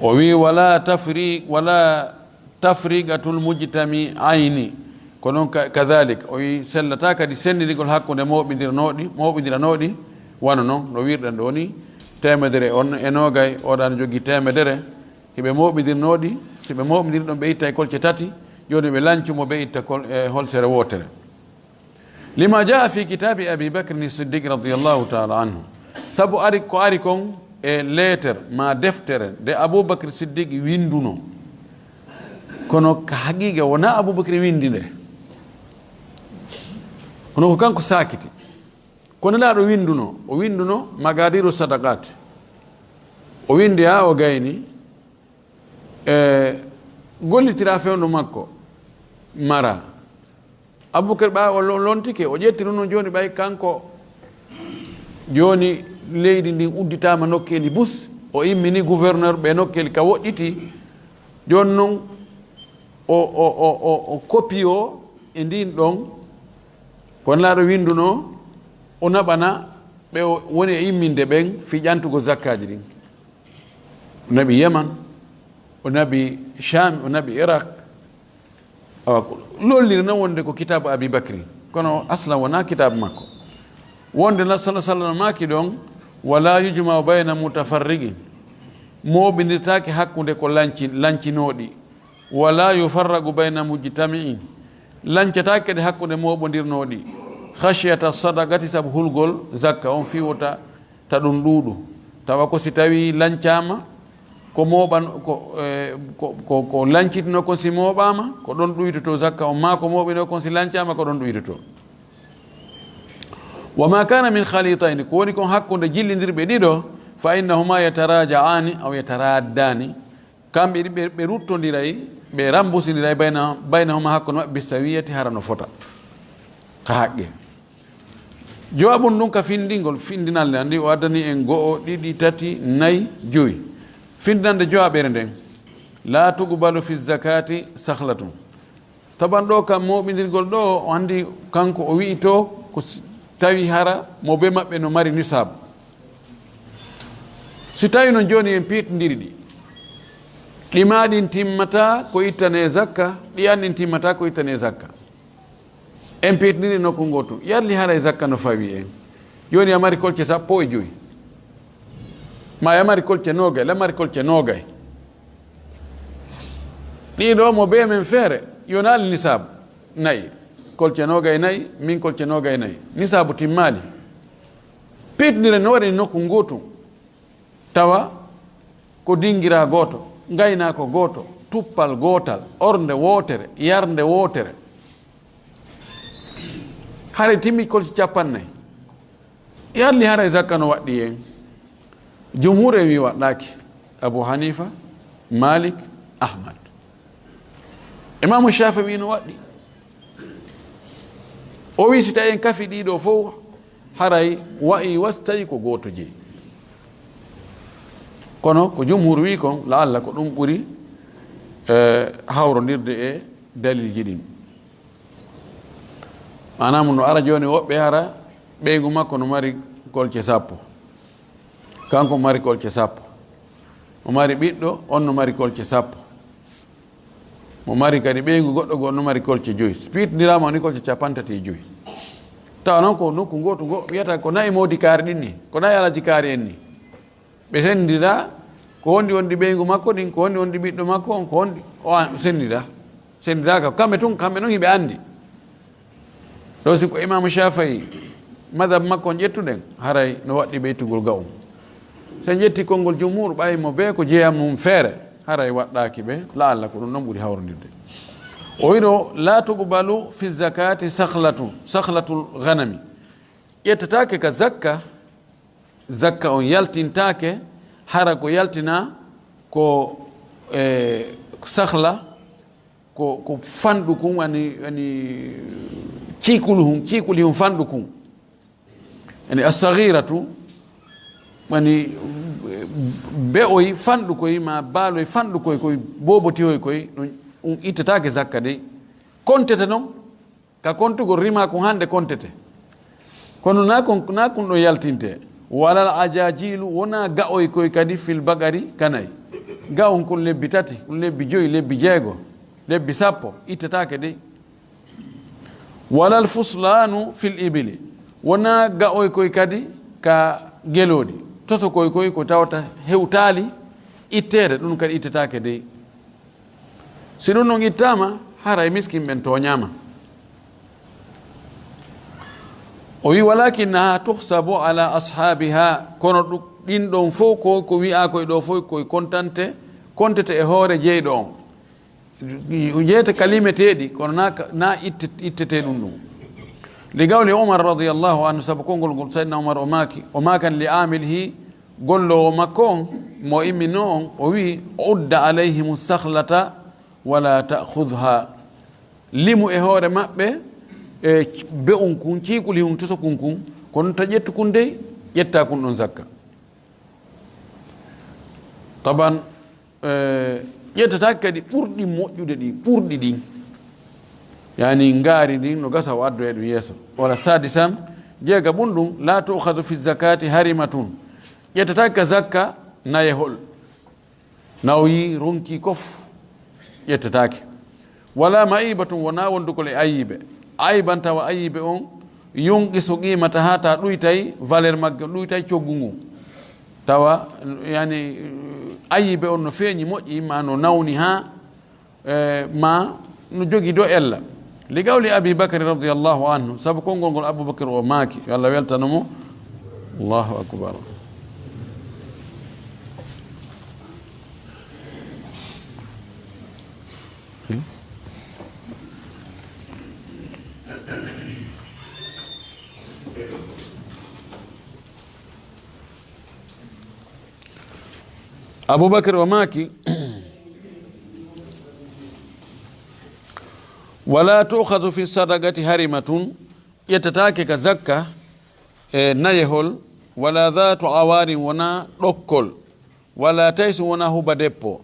O wi'i, "Wala tafri-, wala tafriqatul mujtami'ayni." Ko non ka-, kadhalik. O wi'i, "Sellataa kadi senndirgol hakkunde mooɓindiranooɗi, mooɓindiranooɗi, wano non no wi'irɗen ɗoo ni, teemedere on e noogay, oɗa no jogii teemedere." Hiɓe mooɓindirnooɗi, si ɓe mooɓindiri ɗon, ɓe itta e kolce tati, jooni ɓe lancu mo, ɓe itta kol-, e holsere wootere. Lima jaa fi kitaabi Abi Bakr ni Siddiq radiyallahu ta'ala anhu. Sabu ari, ko ari kon e leeter ma deftere nde Abu Bakr Siddiq winduno. Kono ka haqiqa wona Abu Bakr windi nde. Kono ko kanko saakiti. Ko Nelaaɗo winduno, o winduno Magadiru Sadaqat. O windi haa o gayni, e, gollitira fewndo makko, mara. Abubakar ɓaawo o lo-, lontike, o ƴetti ɗum noon jooni ɓay kanko, jooni leydi ndin udditaama nokkeeli bus, o immini gouverneur ɓe nokkeeli ka woɗɗiti. Jooni noon o, o, o, o, o kopi o e ndin ɗon, ko Nelaaɗo winduno, o naɓana ɓe o woni e imminde ɓen fii ƴantugo zakkaaji ɗin. O naɓi Yaman, o naɓi Sham, o naɓi Iraq. Awa, ko lolliri noon wonde ko kitaabu Abi Bakri, kono aslan wonaa kitaabu makko. Wonde na sala sallam maaki ɗon, "Wala yujma'u bayna mutafarriqin." Mooɓindirtaake hakkunde ko lanci-, lancinooɗi. "Wala yufarraqu bayna mujtami'in." Lancataake kadi hakkunde mooɓondirnooɗi. "Khashyata sadaqati", sabu hulgol zakka on fii wota ta ɗum ɗuuɗu. Tawa ko si tawi lancaama, ko mooɓan-, ko, eh, ko, ko, ko lancitino kon si mooɓaama, ko ɗon ɗuytoto zakka on, maa ko mooɓino kon si lancaama, ko ɗon ɗuytoto. "Wa ma kana min khalitayni", ko woni kon hakkunde jillindirɓe ɗiɗo, "fa innahuma yataraja'ani aw yataraddani", kamɓe ɗi ɓe, ɓe ruttondiray, ɓe rambusindiray bayna, baynahuma hakkunde maɓɓe, "bisawiyati", hara no fota ka haqqe. Jawabun ɗum ka findingol, findinal nde andi o addani en go'o, ɗiɗi, tati, nayi, joyi. Findinande jawabere nden, "La tuqbalu fi zakati sakhlatun." Taban ɗo kam mooɓindirgol ɗo, o andi kanko o wi'i to ko s-, tawi hara mo be maɓɓe no mari nisab. Si tawi non jooni en piitndiri ɗi, ɗi ma ɗin timmata ko ittane zakka, ɗi an ɗin timmata ko ittane zakka. En piitniri nokku ngootu, yarli haray zakka no fawi en. Jooni a mari kolce sappo e joyi. Ma a mari kolce noogay, la mari kolce noogay. Ɗiɗo mo bee men feere, yonaali nisaabu nayi. Kolce noogay nayi, min kolce noogay nayi. Nisaabu timmaali. Piitnire no waɗi nokku ngootu. Tawa ko dingira gooto, ngaynaako gooto, tuppal gootal, ornde wootere, yarnde wootere. Hare timmi kolce cappannayi. Yarli haray zakka no waɗɗi en. Jumhur en wi waɗɗaaki. Abu Hanifa, Malik, Ahmad. Imaamu Shafi'i no waɗɗi. O wi si tawi en kafi ɗiɗo fof, haray wa'i was tawi ko gooto jeyi. Kono ko jumhur wi kon, la'alla ko ɗum ɓuri, eh, hawrondirde e dalilji ɗin. Maanaam no ara jooni woɓɓe hara ɓeyngu makko no mari kolce sappo. Kanko mari kolce sappo. O mari ɓiɗɗo, on no mari kolce sappo. Mo mari kadi ɓeyngu goɗɗo goo no mari kolce joyi. Si piitindiraama ni kolce cappanɗe tati e joyi. Tawa noon ko nokku ngootu ngo wiyata ko nayi moodi kaari ɗin ni, ko nayi alaji kaari en ni. Ɓe senndira ko honɗi wonɗi ɓeyngu makko ɗin, ko honɗi wonɗi ɓiɗɗo makko on, ko honɗi o an-, senndira. Senndira ka kamɓe tun, kamɓe noon hiɓe anndi. Ɗo si ko Imaamu Shaafi'i, madhab makko on ƴettuɗen, haray no waɗɗi ɓe ittugol ga'um. So en ƴetti konngol jumhur, ɓay mo bee ko jeyaa mum feere, haray waɗɗaaki ɓe, la'alla ko ɗum ɗon ɓuri hawrondirde. O wi'i ɗo, "La tuqbalu fi zakati sakhlatu, sakhlatul ghanami." Ƴettataake ka zakka, zakka on yaltintaake, hara ko yaltina ko, e, sakhla, ko, ko fanɗu kun, ani, ani ciikuli hun, ciikuli hun fanɗu kun. Ani as-saghiratu, ani be'oy fanɗu koy, ma baaloy fanɗu koy, koy boobotihoy koy, ɗum, ɗum ittataake zakka dey. Kontete non, ka kontugol rima kun hande kontete. Kono na kon, na kun ɗo yaltinte. Walal ajajilu, wona ga'oy koy kadi fil baqari kanay. Ga'on kun lebbi tati, kun lebbi joyi, lebbi jeego, lebbi sappo, ittataake dey. Walal fuslanu fil ibili. Wona ga'oy koy kadi ka gelooɗi. Tosokoy koy ko tawata hewtaali itteede, ɗum kadi ittataake dey. Si ɗum ɗon ittaama, haray miskin ɓen tooñaama. O wi, "Walakinnaha tuhsabu ala ashabiha." Kono ɗu-, ɗin ɗon fof ko, ko wi'aa koy ɗo fof koy kontante, kontete e hoore jeyɗo on. Jeyte ka limeteeɗi, kono na ka, na itte-, ittete ɗum ɗum. Li qawli Umar radiyallahu anhu, sabu konngol ngol Sayyidina Umar o maaki, o maakan li amilihi, golloowo makko on, mo imminno on, o wi'i, "Udda alayhimu sakhlata wala ta'khudhha." Limu e hoore maɓɓe, e be'un kun, ciikuli hun, tosokun kun, kono ta ƴettu kun dey, ƴetta kun ɗon zakka. Taban, eh, ƴettataake kadi ɓurɗi moƴƴude ɗin, ɓurɗi ɗin. Yani ngaari ndin no gasa o addoya ɗum yeeso. Wala sadisan, jeegaɓun ɗum, "La tu'khadhu fi zakati harimatun." Ƴettataake ka zakka nayehol. Nawoyi ronki kof ƴettataake. Wala ma'ibatun, wonaa wondugol e ayiibe. Ayban, tawa ayiibe on yunqisu qiimata haa ta ɗuytay valeur magge, ɗuytay coggu ngun. Tawa, yani, ayiibe on no feeñi moƴƴi, ma no nawni haa, eh, ma no jogi do ella. Li qawli Abi Bakr radiyallahu anhu, sabu konngol ngol Abubakar o maaki, yo Allah weltano mo. Allahu akbar. Abubakar o maaki, wala tu'khadhu fi sadaqati harimatun, ƴettataake ka zakka e nayehol, wala dhatu awarin, wona ɗokkol, wala taysu, wona huba deppo.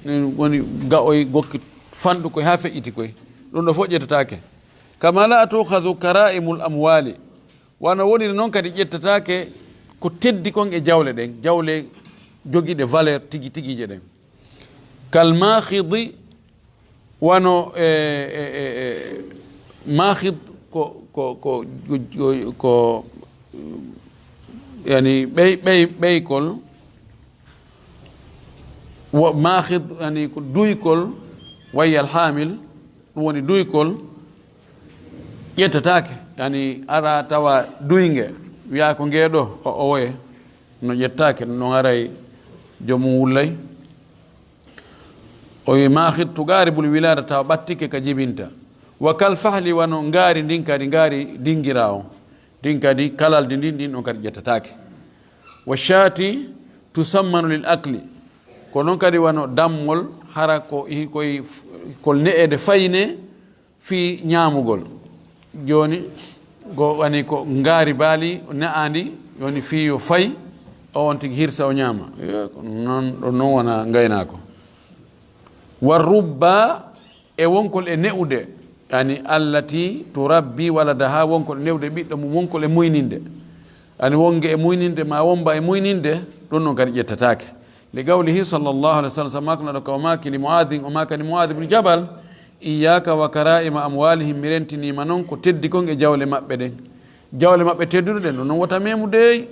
Min woni gaoy gokki fanɗu koy haa feƴƴiti koy. Ɗum ɗo fof ƴettataake. Kama la tu'khadhu kara'imul amwali. Wano woniri noon kadi ƴettataake ko teddi kon e jawle ɗen, jawle jogiiɗe valeur tigi tigiije ɗen. Kal makhidi, wano, e, e, e, e, makhid ko, ko, ko, ko, ko, yani ɓey-, ɓey-, ɓeykol, wo-, makhid, yani ko duykol, wayyal hamil, ɗum woni duykol, ƴettataake, yani ara tawa duynge, wiya ko ngee ɗo, o, o woye, no ƴettaake, ɗum ɗon aray joomum wullay. O wi, "Makhid tugaribul wilada," tawa ɓattike ka jibinta. Wa kal fahli, wano ngaari ndin kadi, ngaari dingira on. Ndin kadi, kalaldi ndin, ndin on kadi ƴettataake. Wa shati tusammanu lil akli. Ko non kadi wano dammol, hara ko i-, koy f-, kol ne'ede fayne, fii ñaamugol. Jooni, ko wani ko ngaari baali ne'aandi, woni fii yo fay, o on tigi hirsa o ñaama. Eh, ko non, ɗon non wona ngaynaako. Wa rubba, e wonkol e ne'ude, yani allati turabbi waladaha, wonkol e ne'ude ɓiɗɗo mum, wonkol e muyninde. Yani wonge e muyninde, ma womba e muyninde, ɗum ɗon kadi ƴettataake. Li qawlihi sallallahu alayhi wa sallam, sabu maaka naɗo ka o maaki li Mu'adhin, o maakani Mu'adh ibn Jabal, "Iyyaka wa kara'ima amwalihim," mi rentiniima non ko teddi kon e jawle maɓɓe ɗen. Jawle maɓɓe tedduɗe ɗen, ɗum non wota meemu dey.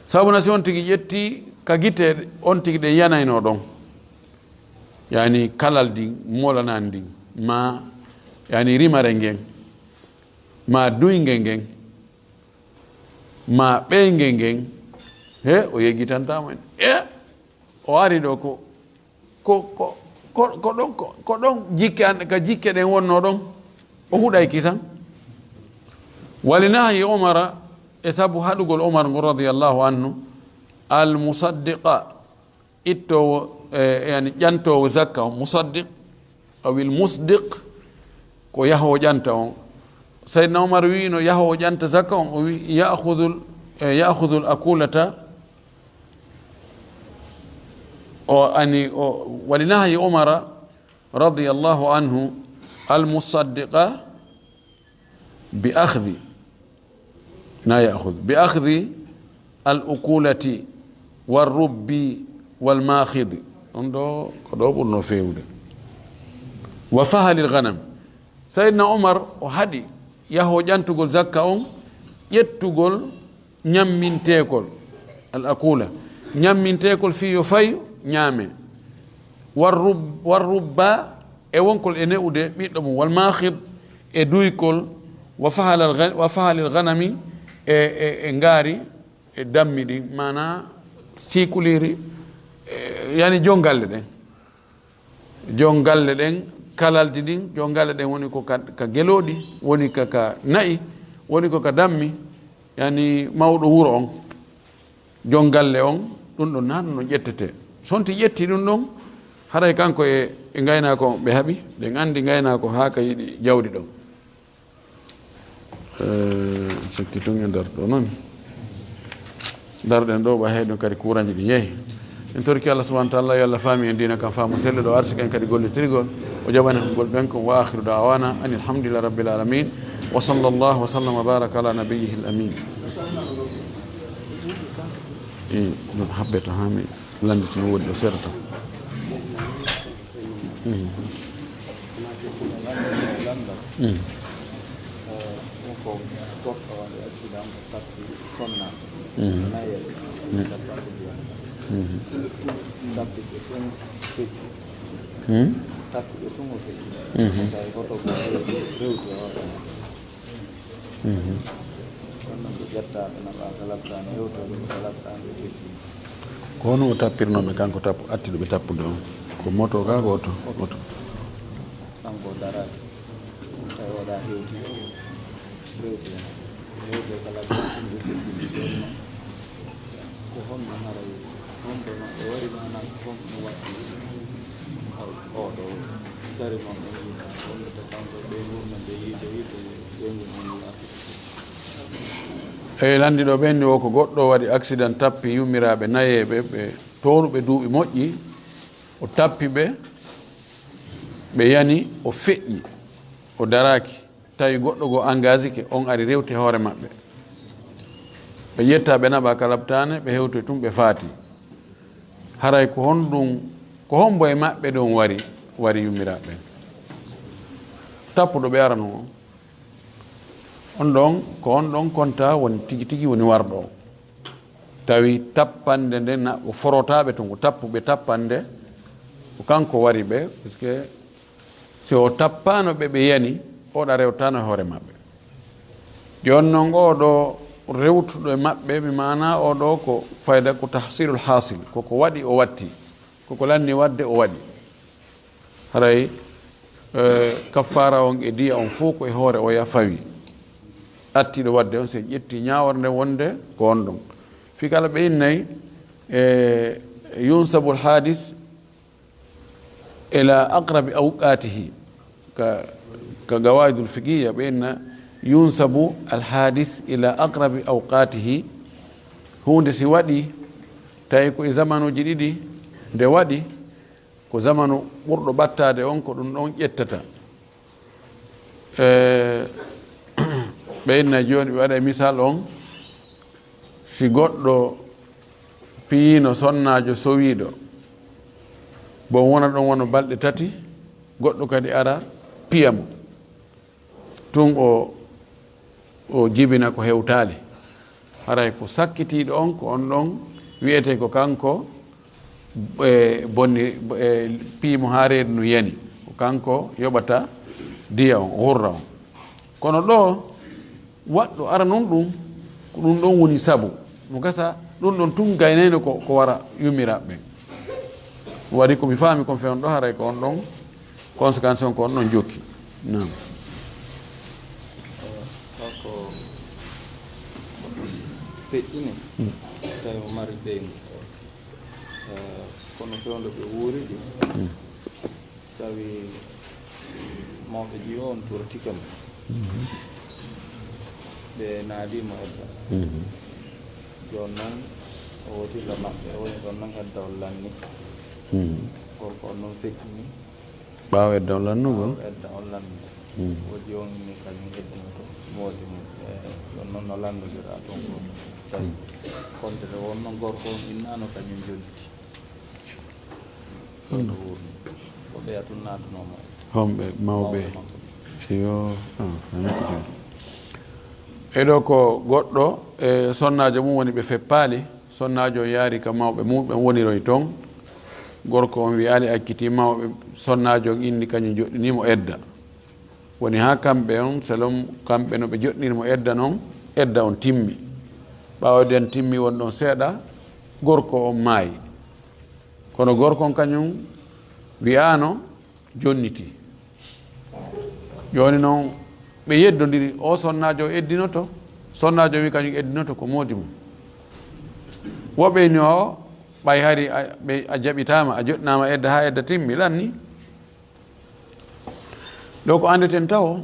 Sabu na si on tigi ƴetti ka gite, on tigi ɗen yanayno ɗon. Yani kalal din, molanaani din, ma yani rimare ngen, ma duyge ngen, ma ɓeynge ngen, he, o yeggitantaama en. E, o ari ɗo ko, ko, ko, ko, ko ɗon, ko, ko ɗon jikke an, ka jikke ɗen wonno ɗon. O huɗay kisan. Wali nahyi Umara, e sabu haɗugol Umar ngo radiyallahu anhu, al musaddiqa, ittoowo, e, yani ƴantoowo zakka on, musaddiq, awil musdiq, ko yahoo ƴanta on. Sayyidina Umar wi'ino yahoo ƴanta zakka on, o wi, "Ya'khudhul, e, ya'khudhul akulata." O ani, o, wali nahyi Umara radiyallahu anhu, al musaddiqa bi akhdi, na ya'khudh, bi akhdi al ukulati war rubbi wal makhidi. Ɗum ɗo, ko ɗo ɓurno feewde. Wa fahalil ghanam. Sayyidina Umar o haɗi yahoo ƴantugol zakka on, ƴettugol ñamminteekol, al akula, ñamminteekol fii yo fay ñaame. War rub-, war rubba, e wonkol e ne'ude ɓiɗɗo mum, wal makhid, e duykol, wa fahalal gha-, wa fahalil ghanami, e, e, e ngaari, e dammi ɗin, maanaa siikuliiri, e, yani jon galle ɗen. Jon galle ɗen, kalaldi ɗin, jon galle ɗen woni ko ka, ka gelooɗi, woni ka, ka na'i, woni ko ka dammi, yani mawɗo wuro on, jon galle on, ɗum ɗon naa ɗum ɗon ƴettete. Sonti ƴetti ɗum ɗon, haray kanko e, e ngaynaako on ɓe haɓi, ɗen anndi ngaynaako haa ka yiɗi jawdi ɗon. Eh, sikki tun e nder ɗo non. Ndarɗen ɗo, ɓa heyɗon kadi kuranji ɗi yehi. En torki Allah subhanahu wa ta'ala, yo Allah faami en diina kan faamu selluɗo, arsika en kadi gollitirgol, o jaɓani en gol ɓen kon. Wa akhiru da'wana anil hamdulillahi rabbil alamin. Wa sallallahu wa sallam wa baraka ala nabiyyihil amin. Eh, ɗum habbeta haa mi lannditino woodi ɗo seeɗa tan. Eh. Mm. Eh, ɗum ko goɗɗo waɗi accident, ko tappi sonna. Mm. Nayel, mm, tappanɗe ndiyam. Mm. Tappi ɓe tun feƴƴi. Mm. Tappi ɓe tun o feƴƴi. Mm. Tawi hoto ko rewti, rewti e hoore mum. Mhm. Kono noon ɓe ƴettaɓe naɓa ka labtaano hewto ɗum ka labtaano ɓe keddini. Ko hono o tappirnoo ɓe kanko tappu, attiɗo ɓe tappude on? Ko moto ka ko oto? Oto. Kanko o daraaki. Tawi oɗa hewti. Hewti. Hewti ka labtaano ɗum ɓe keddini. Jooni noon. Ko honno haray, honto no ɓe wari, maanaa ko honno waɗi oɗo dari mon ɓe yiita, wondude kanko ɓe ngurndan ɓe yiide, yiide ɓe ngurndan yiyaade? Eyi, lanndi ɗo ɓenni o ko goɗɗo waɗi accident, tappi yummiraaɓe nayeeɓe, ɓe towruɓe duuɓi moƴƴi, o tappi ɓe, ɓe yani, o feƴƴi, o daraaki. Tawi goɗɗo goo engagike, on ari rewti hoore maɓɓe. Ɓe ƴetta, ɓe naɓa ka labtaane, ɓe hewtoy tun, ɓe faati. Haray ko honɗun, ko hombo e maɓɓe ɗon wari, wari yummiraaɓe ɓen? Tappuɗo ɓe arano on. On ɗon, ko on ɗon konta woni tigi tigi woni warɗo on. Tawi tappande nde na, o forotaaɓe tun, ko tappuɓe tappande, ko kanko wari ɓe, puisque si o tappaano ɓe, ɓe yani, oɗa rewtaano e hoore maɓɓe. Jooni non, oo ɗoo rewtuɗo e maɓɓe, mi maanaa oo ɗoo ko fayda, ko tahsilul hasil, ko ko waɗi o watti, ko ko lanni waɗde o waɗi. Haray, eh, kaffaara on e diya on fof ko e hoore oya fawi. Attiiɗo waɗde on, si en ƴetti ñaawore nde wonde ko on ɗon. Fii kala ɓe innay, eh, yunsabul hadis ila aqrabi awqatihi. Ka, ka gawaidul fiqhiya ɓe inna yunsabu al hadis ila aqrabi awqatihi. Huunde si waɗi, tawi ko e zamanuuji ɗiɗi nde waɗi, ko zamanu ɓurɗo ɓattaade on, ko ɗum ɗon ƴettata. E, ɓe inna jooni, ɓe waɗa e misal on, si goɗɗo piyiino sonnaajo sowiiɗo, bon wona ɗon wano balɗe tati, goɗɗo kadi ara piya mo. Tun o, o jibina ko hewtaali. Haray ko sakkitiiɗo on, ko on ɗon wi'etee ko kanko, e, bonni, e, piimo haa reedu ndu yani. Ko kanko yoɓata diya on, ghurra on. Kono ɗoo, waɗɗo ara non ɗum, ko ɗum ɗon woni sabu. No gasa, ɗum ɗon tun gaynayno ko, ko wara yummiraaɓe ɓen. Waɗi ko mi faami kon fewn ɗo, haray ko on ɗon conséquence on ko on ɗon jokki. Naam. Kanko feƴƴini, mm, tawi o mari ɓeyngu. Eh, kono fewndo ɓe wuuri ɗi, mm, tawi mawɓe jiyo on tortike mo. Mhm. Ɓe naadi mo edda. Mhm. Jooni noon, o wotilla maɓɓe, o woni ɗon noon edda on lanni. Mhm. Gorko on noon feƴƴini. Ɓaawo edda on lannugol? Ɓaawo edda on lanni. Mhm. Woodi on ni kañum eddinoto moodi mum. E, ɗon noon no lanndogiraa toon ko tawi. Mhm. Konte to won noon gorko on innaano kañum jonniti. Kono ko ɓeya tun naatunooma. Homɓe mawɓe? Mawɓe makko. Yo, ah, nani ko ɗum. E ɗo ko goɗɗo, e sonnaajo mum woni ɓe feppaali. Sonnaajo on yaari ka mawɓe mum, ɓen woniroy ton. Gorko on wi'aali, acciti mawɓe. Sonnaajo on inni kañum joɗɗinii mo edda. Woni haa kamɓe on, selon kamɓe no ɓe joɗɗiniri mo edda non, edda on timmi. Ɓaawo edda on timmi won ɗon seeɗa, gorko on maayi. Kono gorko on kañum wi'aano jonniti. Jooni noon ɓe yeddondiri, o sonnaajo o eddinoto, sonnaajo wi kañum eddinoto ko moodi mum. Woɓɓe ni o ɓay hari a, ɓe, a jaɓitaama, a joɗɗinaama edda haa edda timmi, lanni. Ɗo ko anndeten tawo,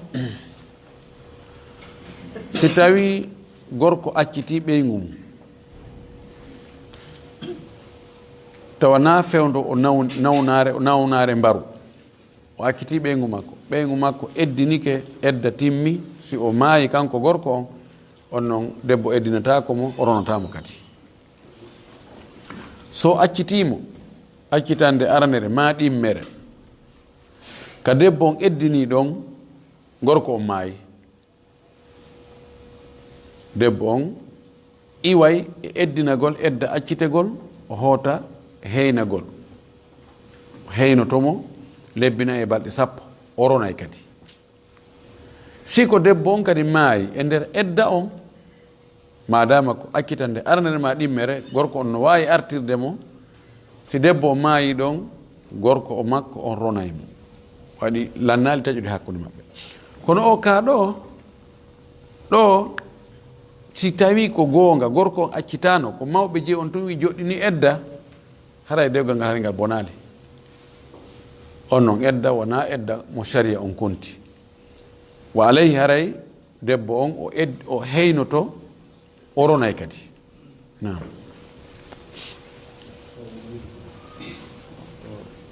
si tawii gorko accitii ɓeyngu mum, tawa na fewndo o nawn-, nawnaare, o nawnaare mbaru, o accitii ɓeyngu makko, ɓeyngu makko eddinike, edda timmi, si o maayi kanko gorko on, on non debbo eddinataako mo, o ronataa mo kadi. So accitii mo, accitande aranere maa ɗimmere, ka debbo on eddinii ɗon, Gorko on maayi. Debbo on iway e eddinagol edda accitegol, o hoota heynagol. O heynoto mo, lebbi nayi e balɗe sappo, o ronay kadi. Si ko debbo on kadi maayi e nder edda on, maadaama ko accitande arnere maa ɗimmere, gorko on no waawi artirde mo. Si debbo on maayi ɗon, gorko o makko on ronay mo. Waɗi lannaali taƴude hakkunde maɓɓe. Kono o kaa ɗo, ɗo, si tawi ko goonga, gorko on accitaano, ko mawɓe jeyi on tun wi joɗɗini edda, haray dewgal ngal haray ngal bonaali. On non edda wonaa edda mo sariya on konti. Wa alayhi, haray debbo on o ed-, o heynoto, o ronay kadi. Naam.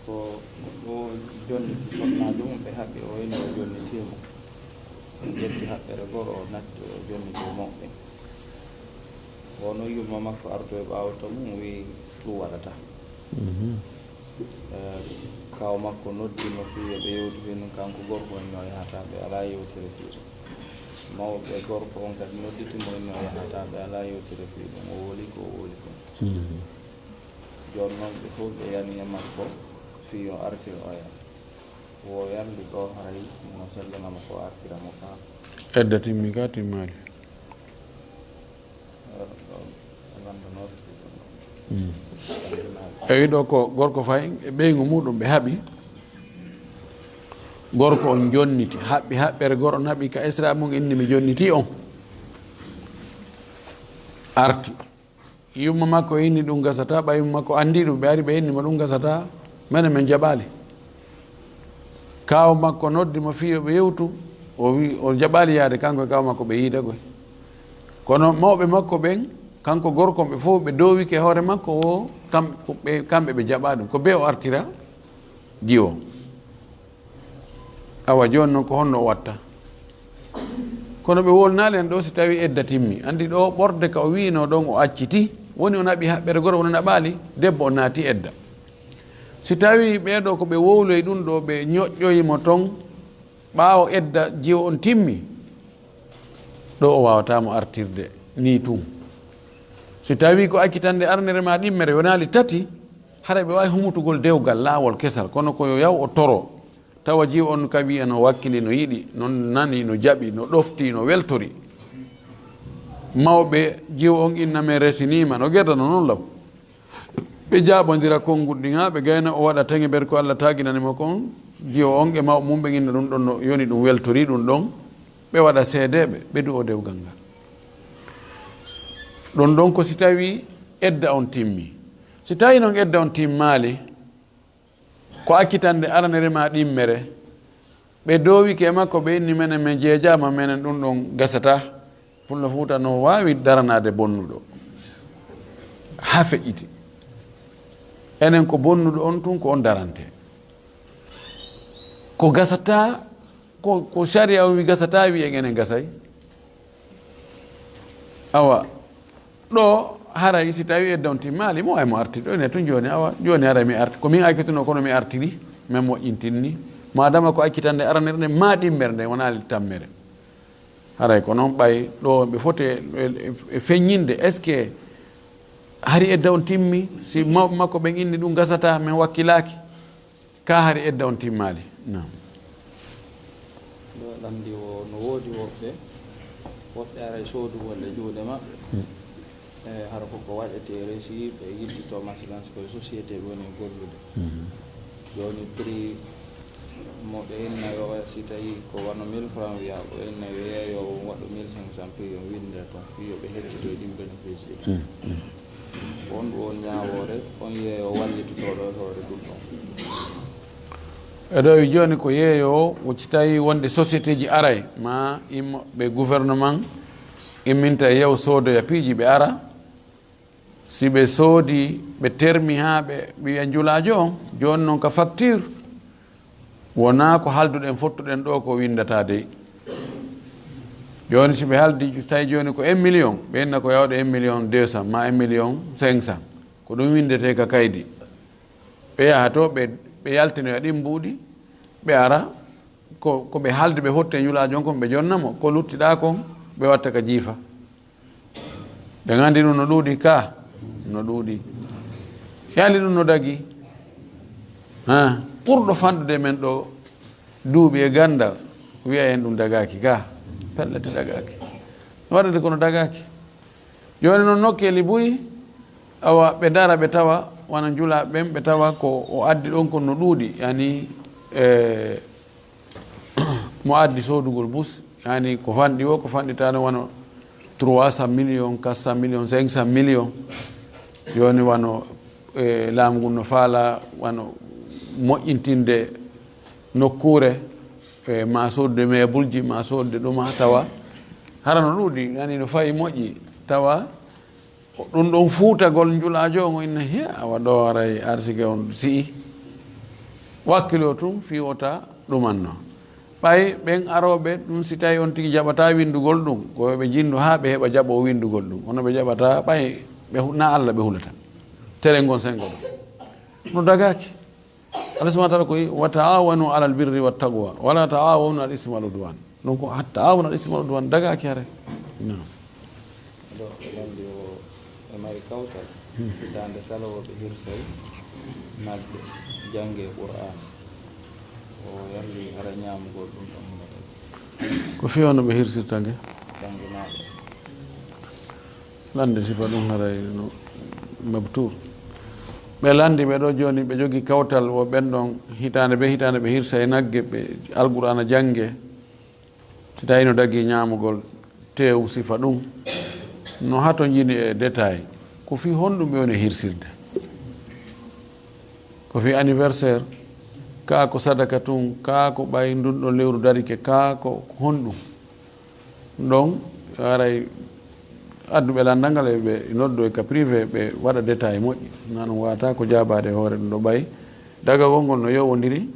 Ko, ko o jonniti soɓnaajo mum, ɓe haɓɓi, o inni o jonnitii mo. Ɓe ƴetti haɓɓere goo, o natti, o jonniti o mawɓe. Wonno yumma makko ardoyi ɓaawo to mum, wi'i ɗum waɗataa. Mhm. Eh, kaaw makko noddi mo fii yo ɓe yewtu fii ɗum, kanko gorko o inni o yahataa, ɓe alaa yewtere fii ɗum. Mawɓe gorko on kadi nodditi mo, inni o yahataa, ɓe alaa yewtere fii ɗum. O woli ko, o woli ko. Mhm. Jooni non ɓe fow ɓe yani e makko fii yo artir oya. Wo yarli ɗo haray no sellana mo ko artira mo ka. Edda timmi ka timmaali. Eh, ɗo, e lanndo noon. Mm. Ewi ɗo ko gorko fay e ɓeyngu muɗum ɓe haɓi. Gorko on jonniti, haɓɓi haɓɓere goro naɓi ka esra mum inni mi jonniti on. Arti. Yumma makko inni ɗum gasata, ɓay yumma makko anndi ɗum, ɓe ari ɓe inni mo ɗum gasata, menen men jaɓaali. Kaaw makko noddi mo fii yo ɓe yewtu, o wi, o jaɓaali yaade kanko e kaaw makko ɓe yiida koy. Kono mawɓe makko ɓen, kanko gorko ɓe fof ɓe doowike hoore makko o, kam-, ko ɓe, kamɓe ɓe jaɓaa ɗum. Ko bee o artira jiwo. Awa jooni noon ko honno o watta? Kono ɓe wolnaali en ɗo si tawi edda timmi. Anndi ɗo ɓorde ka o wi'ino ɗon o acciti, woni o naɓi haɓɓere goro, woni naɓaali, debbo o naati edda. Si tawi ɓee ɗo ko ɓe wowloyi ɗum ɗo, ɓe ñoƴƴoyi mo ton, ɓaawo edda jiwo on timmi, ɗo o waawataa mo artirde nii tun. Si tawi ko accitande arnere maa ɗimmere yonaali tati, haray ɓe waawi humutugol dewgal laawol kesal, kono ko yo yaw o toro. Tawa jiwo on kawi no wakkili, no yiɗi, no nani, no jaɓi, no ɗofti, no weltori. Mawɓe jiwo on inna men resiniima, no gerdano non law. Ɓe jaabondira konguɗi ɗin haa ɓe gayna o waɗa teŋe ber ko Allah taaginani mo kon. Jiwo on e mawɓe mum ɓe inna ɗum ɗon no yoni ɗum weltori ɗum ɗon. Ɓe waɗa seedeeɓe, ɓe du'o dewgal ngal. Ɗum ɗon ko si tawi edda on timmi. Si tawi non edda on timmaali, ko accitande aranere maa ɗimmere. Ɓe doowike e makko, ɓe inni menen, men jeejaama, menen ɗum ɗon gasata. Pullo Fuuta no waawi daranaade bonnuɗo. Haa feƴƴiti. Enen ko bonnuɗo on tun, ko on darante. Ko gasata, ko, ko sariya on wi gasata, wi en enen gasay. Awa, ɗo haray si tawi edda on timmaali, mo ay mo arti ɗo, ene tun jooni, awa, jooni haray mi arti. Ko min accituno, kono mi artiri, men moƴƴintinni. Madama ko accitande aranere nde, maa ɗimmere nde, wonaali tammere. Haray ko noon ɓay ɗo ɓe foti e, e, e feññinde, est-ce que hari edda on timmi, si mawɓe makko ɓen inni ɗum gasata, men wakkilaaki? Ka hari edda on timmaali. Naam. Ɗo ɗamdi o no woodi woɓɓe, woɓɓe aray soodu wonde juuɗe maɓɓe. Hmm. E hara ko ko waɗetee resi, ɓe yiltito masalan si koye société ɓe woni gollude. Mhm. Jooni prix mo ɓe inna yo, si tawi ko wano mille francs wiya, ɓe inna yo yeeyoowo waɗu mille cinq cents prix, yo winde ton, yo ɓe hettito e ɗin bénéfice ɗi. Mhm. Ko on ɗum woni ñaawoore, on yeeyoowo wallitotooɗo e hoore ɗum ɗon. Eɗo wi jooni ko yeeyoowo, o si tawi wonde société ji aray, ma immo ɓe gouvernement, imminta e yaw soodoya piiji ɓe ara, si ɓe soodi, ɓe termi haa ɓe wiya njulaajo on, jooni noon ka facture, wonaa ko halduɗen, fottuɗen ɗo ko windataa dey. Jooni si ɓe haldi, tawi jooni ko un million, ɓe inna ko yawde un million deux cents, ma un million cinq cents. Ko ɗum windetee ka kaydi. Ɓe yaha to, ɓe, ɓe yaltinoya ɗin mbuuɗi, ɓe ara, ko, ko ɓe haaldi ɓe hotte njulaajo on kon, ɓe jonna mo, ko luttiɗaa kon, ɓe watta ka jiifa. Ɓe nganndi ɗum no ɗuuɗi ka, no ɗuuɗi. Yaali ɗum no dagi. Ha, ɓurɗo fanɗude men ɗo duuɓi e ganndal, wiya en ɗum dagaaki ka. Pellet dagaaki. No waɗande kono dagaaki. Jooni noon nokkeeli buy, awa ɓe dara ɓe tawa, wano njulaaɓe ɓen, ɓe tawa ko o addi ɗon kon no ɗuuɗi. Yani, e, mo addi soodugol bus, yani ko fanɗi o, ko fanɗitaano wano trois cent millions, quatre cent millions, cinq cent millions. Jooni wano, e, laamu ngun no faala wano moƴƴintinde nokkuure, e, ma soodde meebulji, ma soodde ɗuma tawa. Hara no ɗuuɗi, yani no fayi moƴƴi, tawa ɗum ɗon fuutagol njulaajo on, inna hiya, awa ɗo haray arsike on si'i. Wakkilo tun fii wota ɗumanno. Ɓay ɓen arooɓe ɗum, si tawi on tigi jaɓata winndugol ɗum, ko yo ɓe jinndu haa ɓe heɓa jaɓo winndugol ɗum. Kono ɓe jaɓata, ɓay ɓe hu-, na Alla ɓe hulata. Tere ngon sengo ɗum. No dagaaki. Allah subhanahu wa ta'ala ko wi, "Wa ta'awanu alal birri wat taqwa, wa la ta'awanu alal ismi wal udwan." Donc, hatta ta'awanu alal ismi wal udwan dagaaki hare. No. Ɗo e lanndi o e mari kawtal. Hmm. Hitaande kala o ɓe hirsay nagge, jannge Qur'an. O yarli hara ñaamugol ɗum ɗon hunata. Ko fii hono ɓe hirsirta nge? Jannge maaɗa. Lanndi sifa ɗum haray no mabtuur. Ɓe lanndi ɓe ɗo jooni, ɓe jogi kawtal, wo ɓen ɗon hitaande be hitaande ɓe hirsa e nagge, ɓe Alqur'aana jannge. Si tawi no dagi ñaamugol, teewu sifa ɗum. No hatonjini e détail. Ko fii honɗum ɓe woni hirsirde? Ko fii anniversaire? Kaa ko sadaka tun? Kaa ko ɓay ndun ɗon lewru darike? Kaa ko honɗum? Ɗon haray adduɓe lanndal ngal e ɓe noddo e ka privé, ɓe waɗa détail moƴƴi. Na ɗum wata ko jaabaade e hoore ɗum ɗo ɓay. Dagagol ngol no yowondiri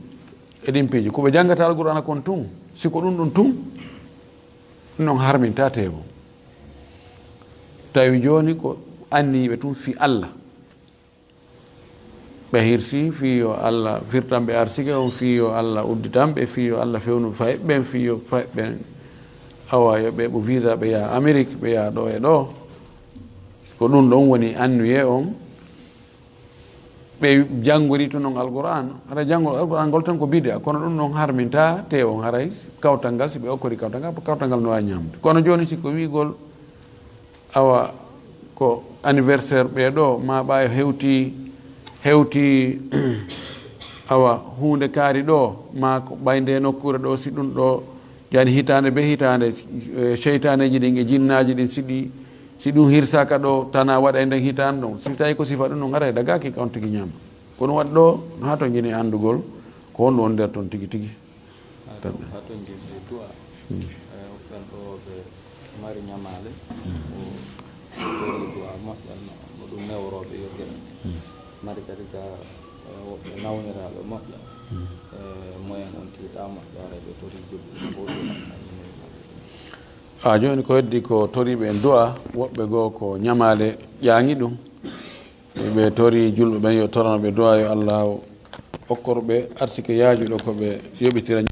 e ɗin piiji. Ko ɓe janngata Alqur'aana kon tun, si ko ɗum ɗum tun, ɗum ɗon harminta teewu. Tawi jooni ko anniyiiɓe tun fii Alla. Ɓe hirsi fii yo Alla firtan ɓe arsike on, fii yo Alla udditan ɓe, fii yo Alla fewnu fay ɓen, fii yo fay ɓen, awa, yo ɓe ɓu visa, ɓe yaha Amérique, ɓe yaha ɗo e ɗo. Ko ɗum ɗon woni anniye on. Ɓe janngori tun non Alqur'aan. Hara janngol Alqur'aan ngol tan ko bid'a, kono ɗum ɗon harminta te on haray kawtal ngal, si ɓe okkori kawtal ngal, kawtal ngal no waawi ñaamde. Kono jooni, si ko wi'ugol awa, ko anniversaire ɓee ɗo, ma ɓay hewti, hewti, awa, huunde kaari ɗo, ma ko ɓay nde nokkuure ɗo, si ɗum ɗo, yani hitaande be hitaande, eh, seytaaneeji ɗin e jinnaaji ɗin, si ɗi, si ɗum hirsaaka ɗo, tana waɗa e nden hitaande ɗon. Si tawi ko sifa ɗum ɗon, haray dagaaki ka on tigi ñaama. Ko ɗum waɗi ɗo, no hatonjini anndugol ko honɗum woni nder ton tigi tigi. Haa to, haa to njimmi du'a. Hmm. Eh, ɓen ɗo ɓe mari ñamaale, hmm, ko tori du'a moƴƴa, no, no ɗum newrooɓe yo geɗe. Hmm. Mari kadi ka, eh, woɓɓe nawniraaɓe moƴƴa. Hmm. Eh, moyen on tiiɗa moƴƴa, haray ɓe tori julɓe ko du'a. A jooni ko heddi ko toriiɓe en du'a, woɓɓe goo ko ñamaale ƴaaŋi ɗum. Ɓe tori julɓe ɓen yo torano ɓe du'a, yo Allaahu okkor ɓe arsike yaajuɗo ko ɓe yoɓitira.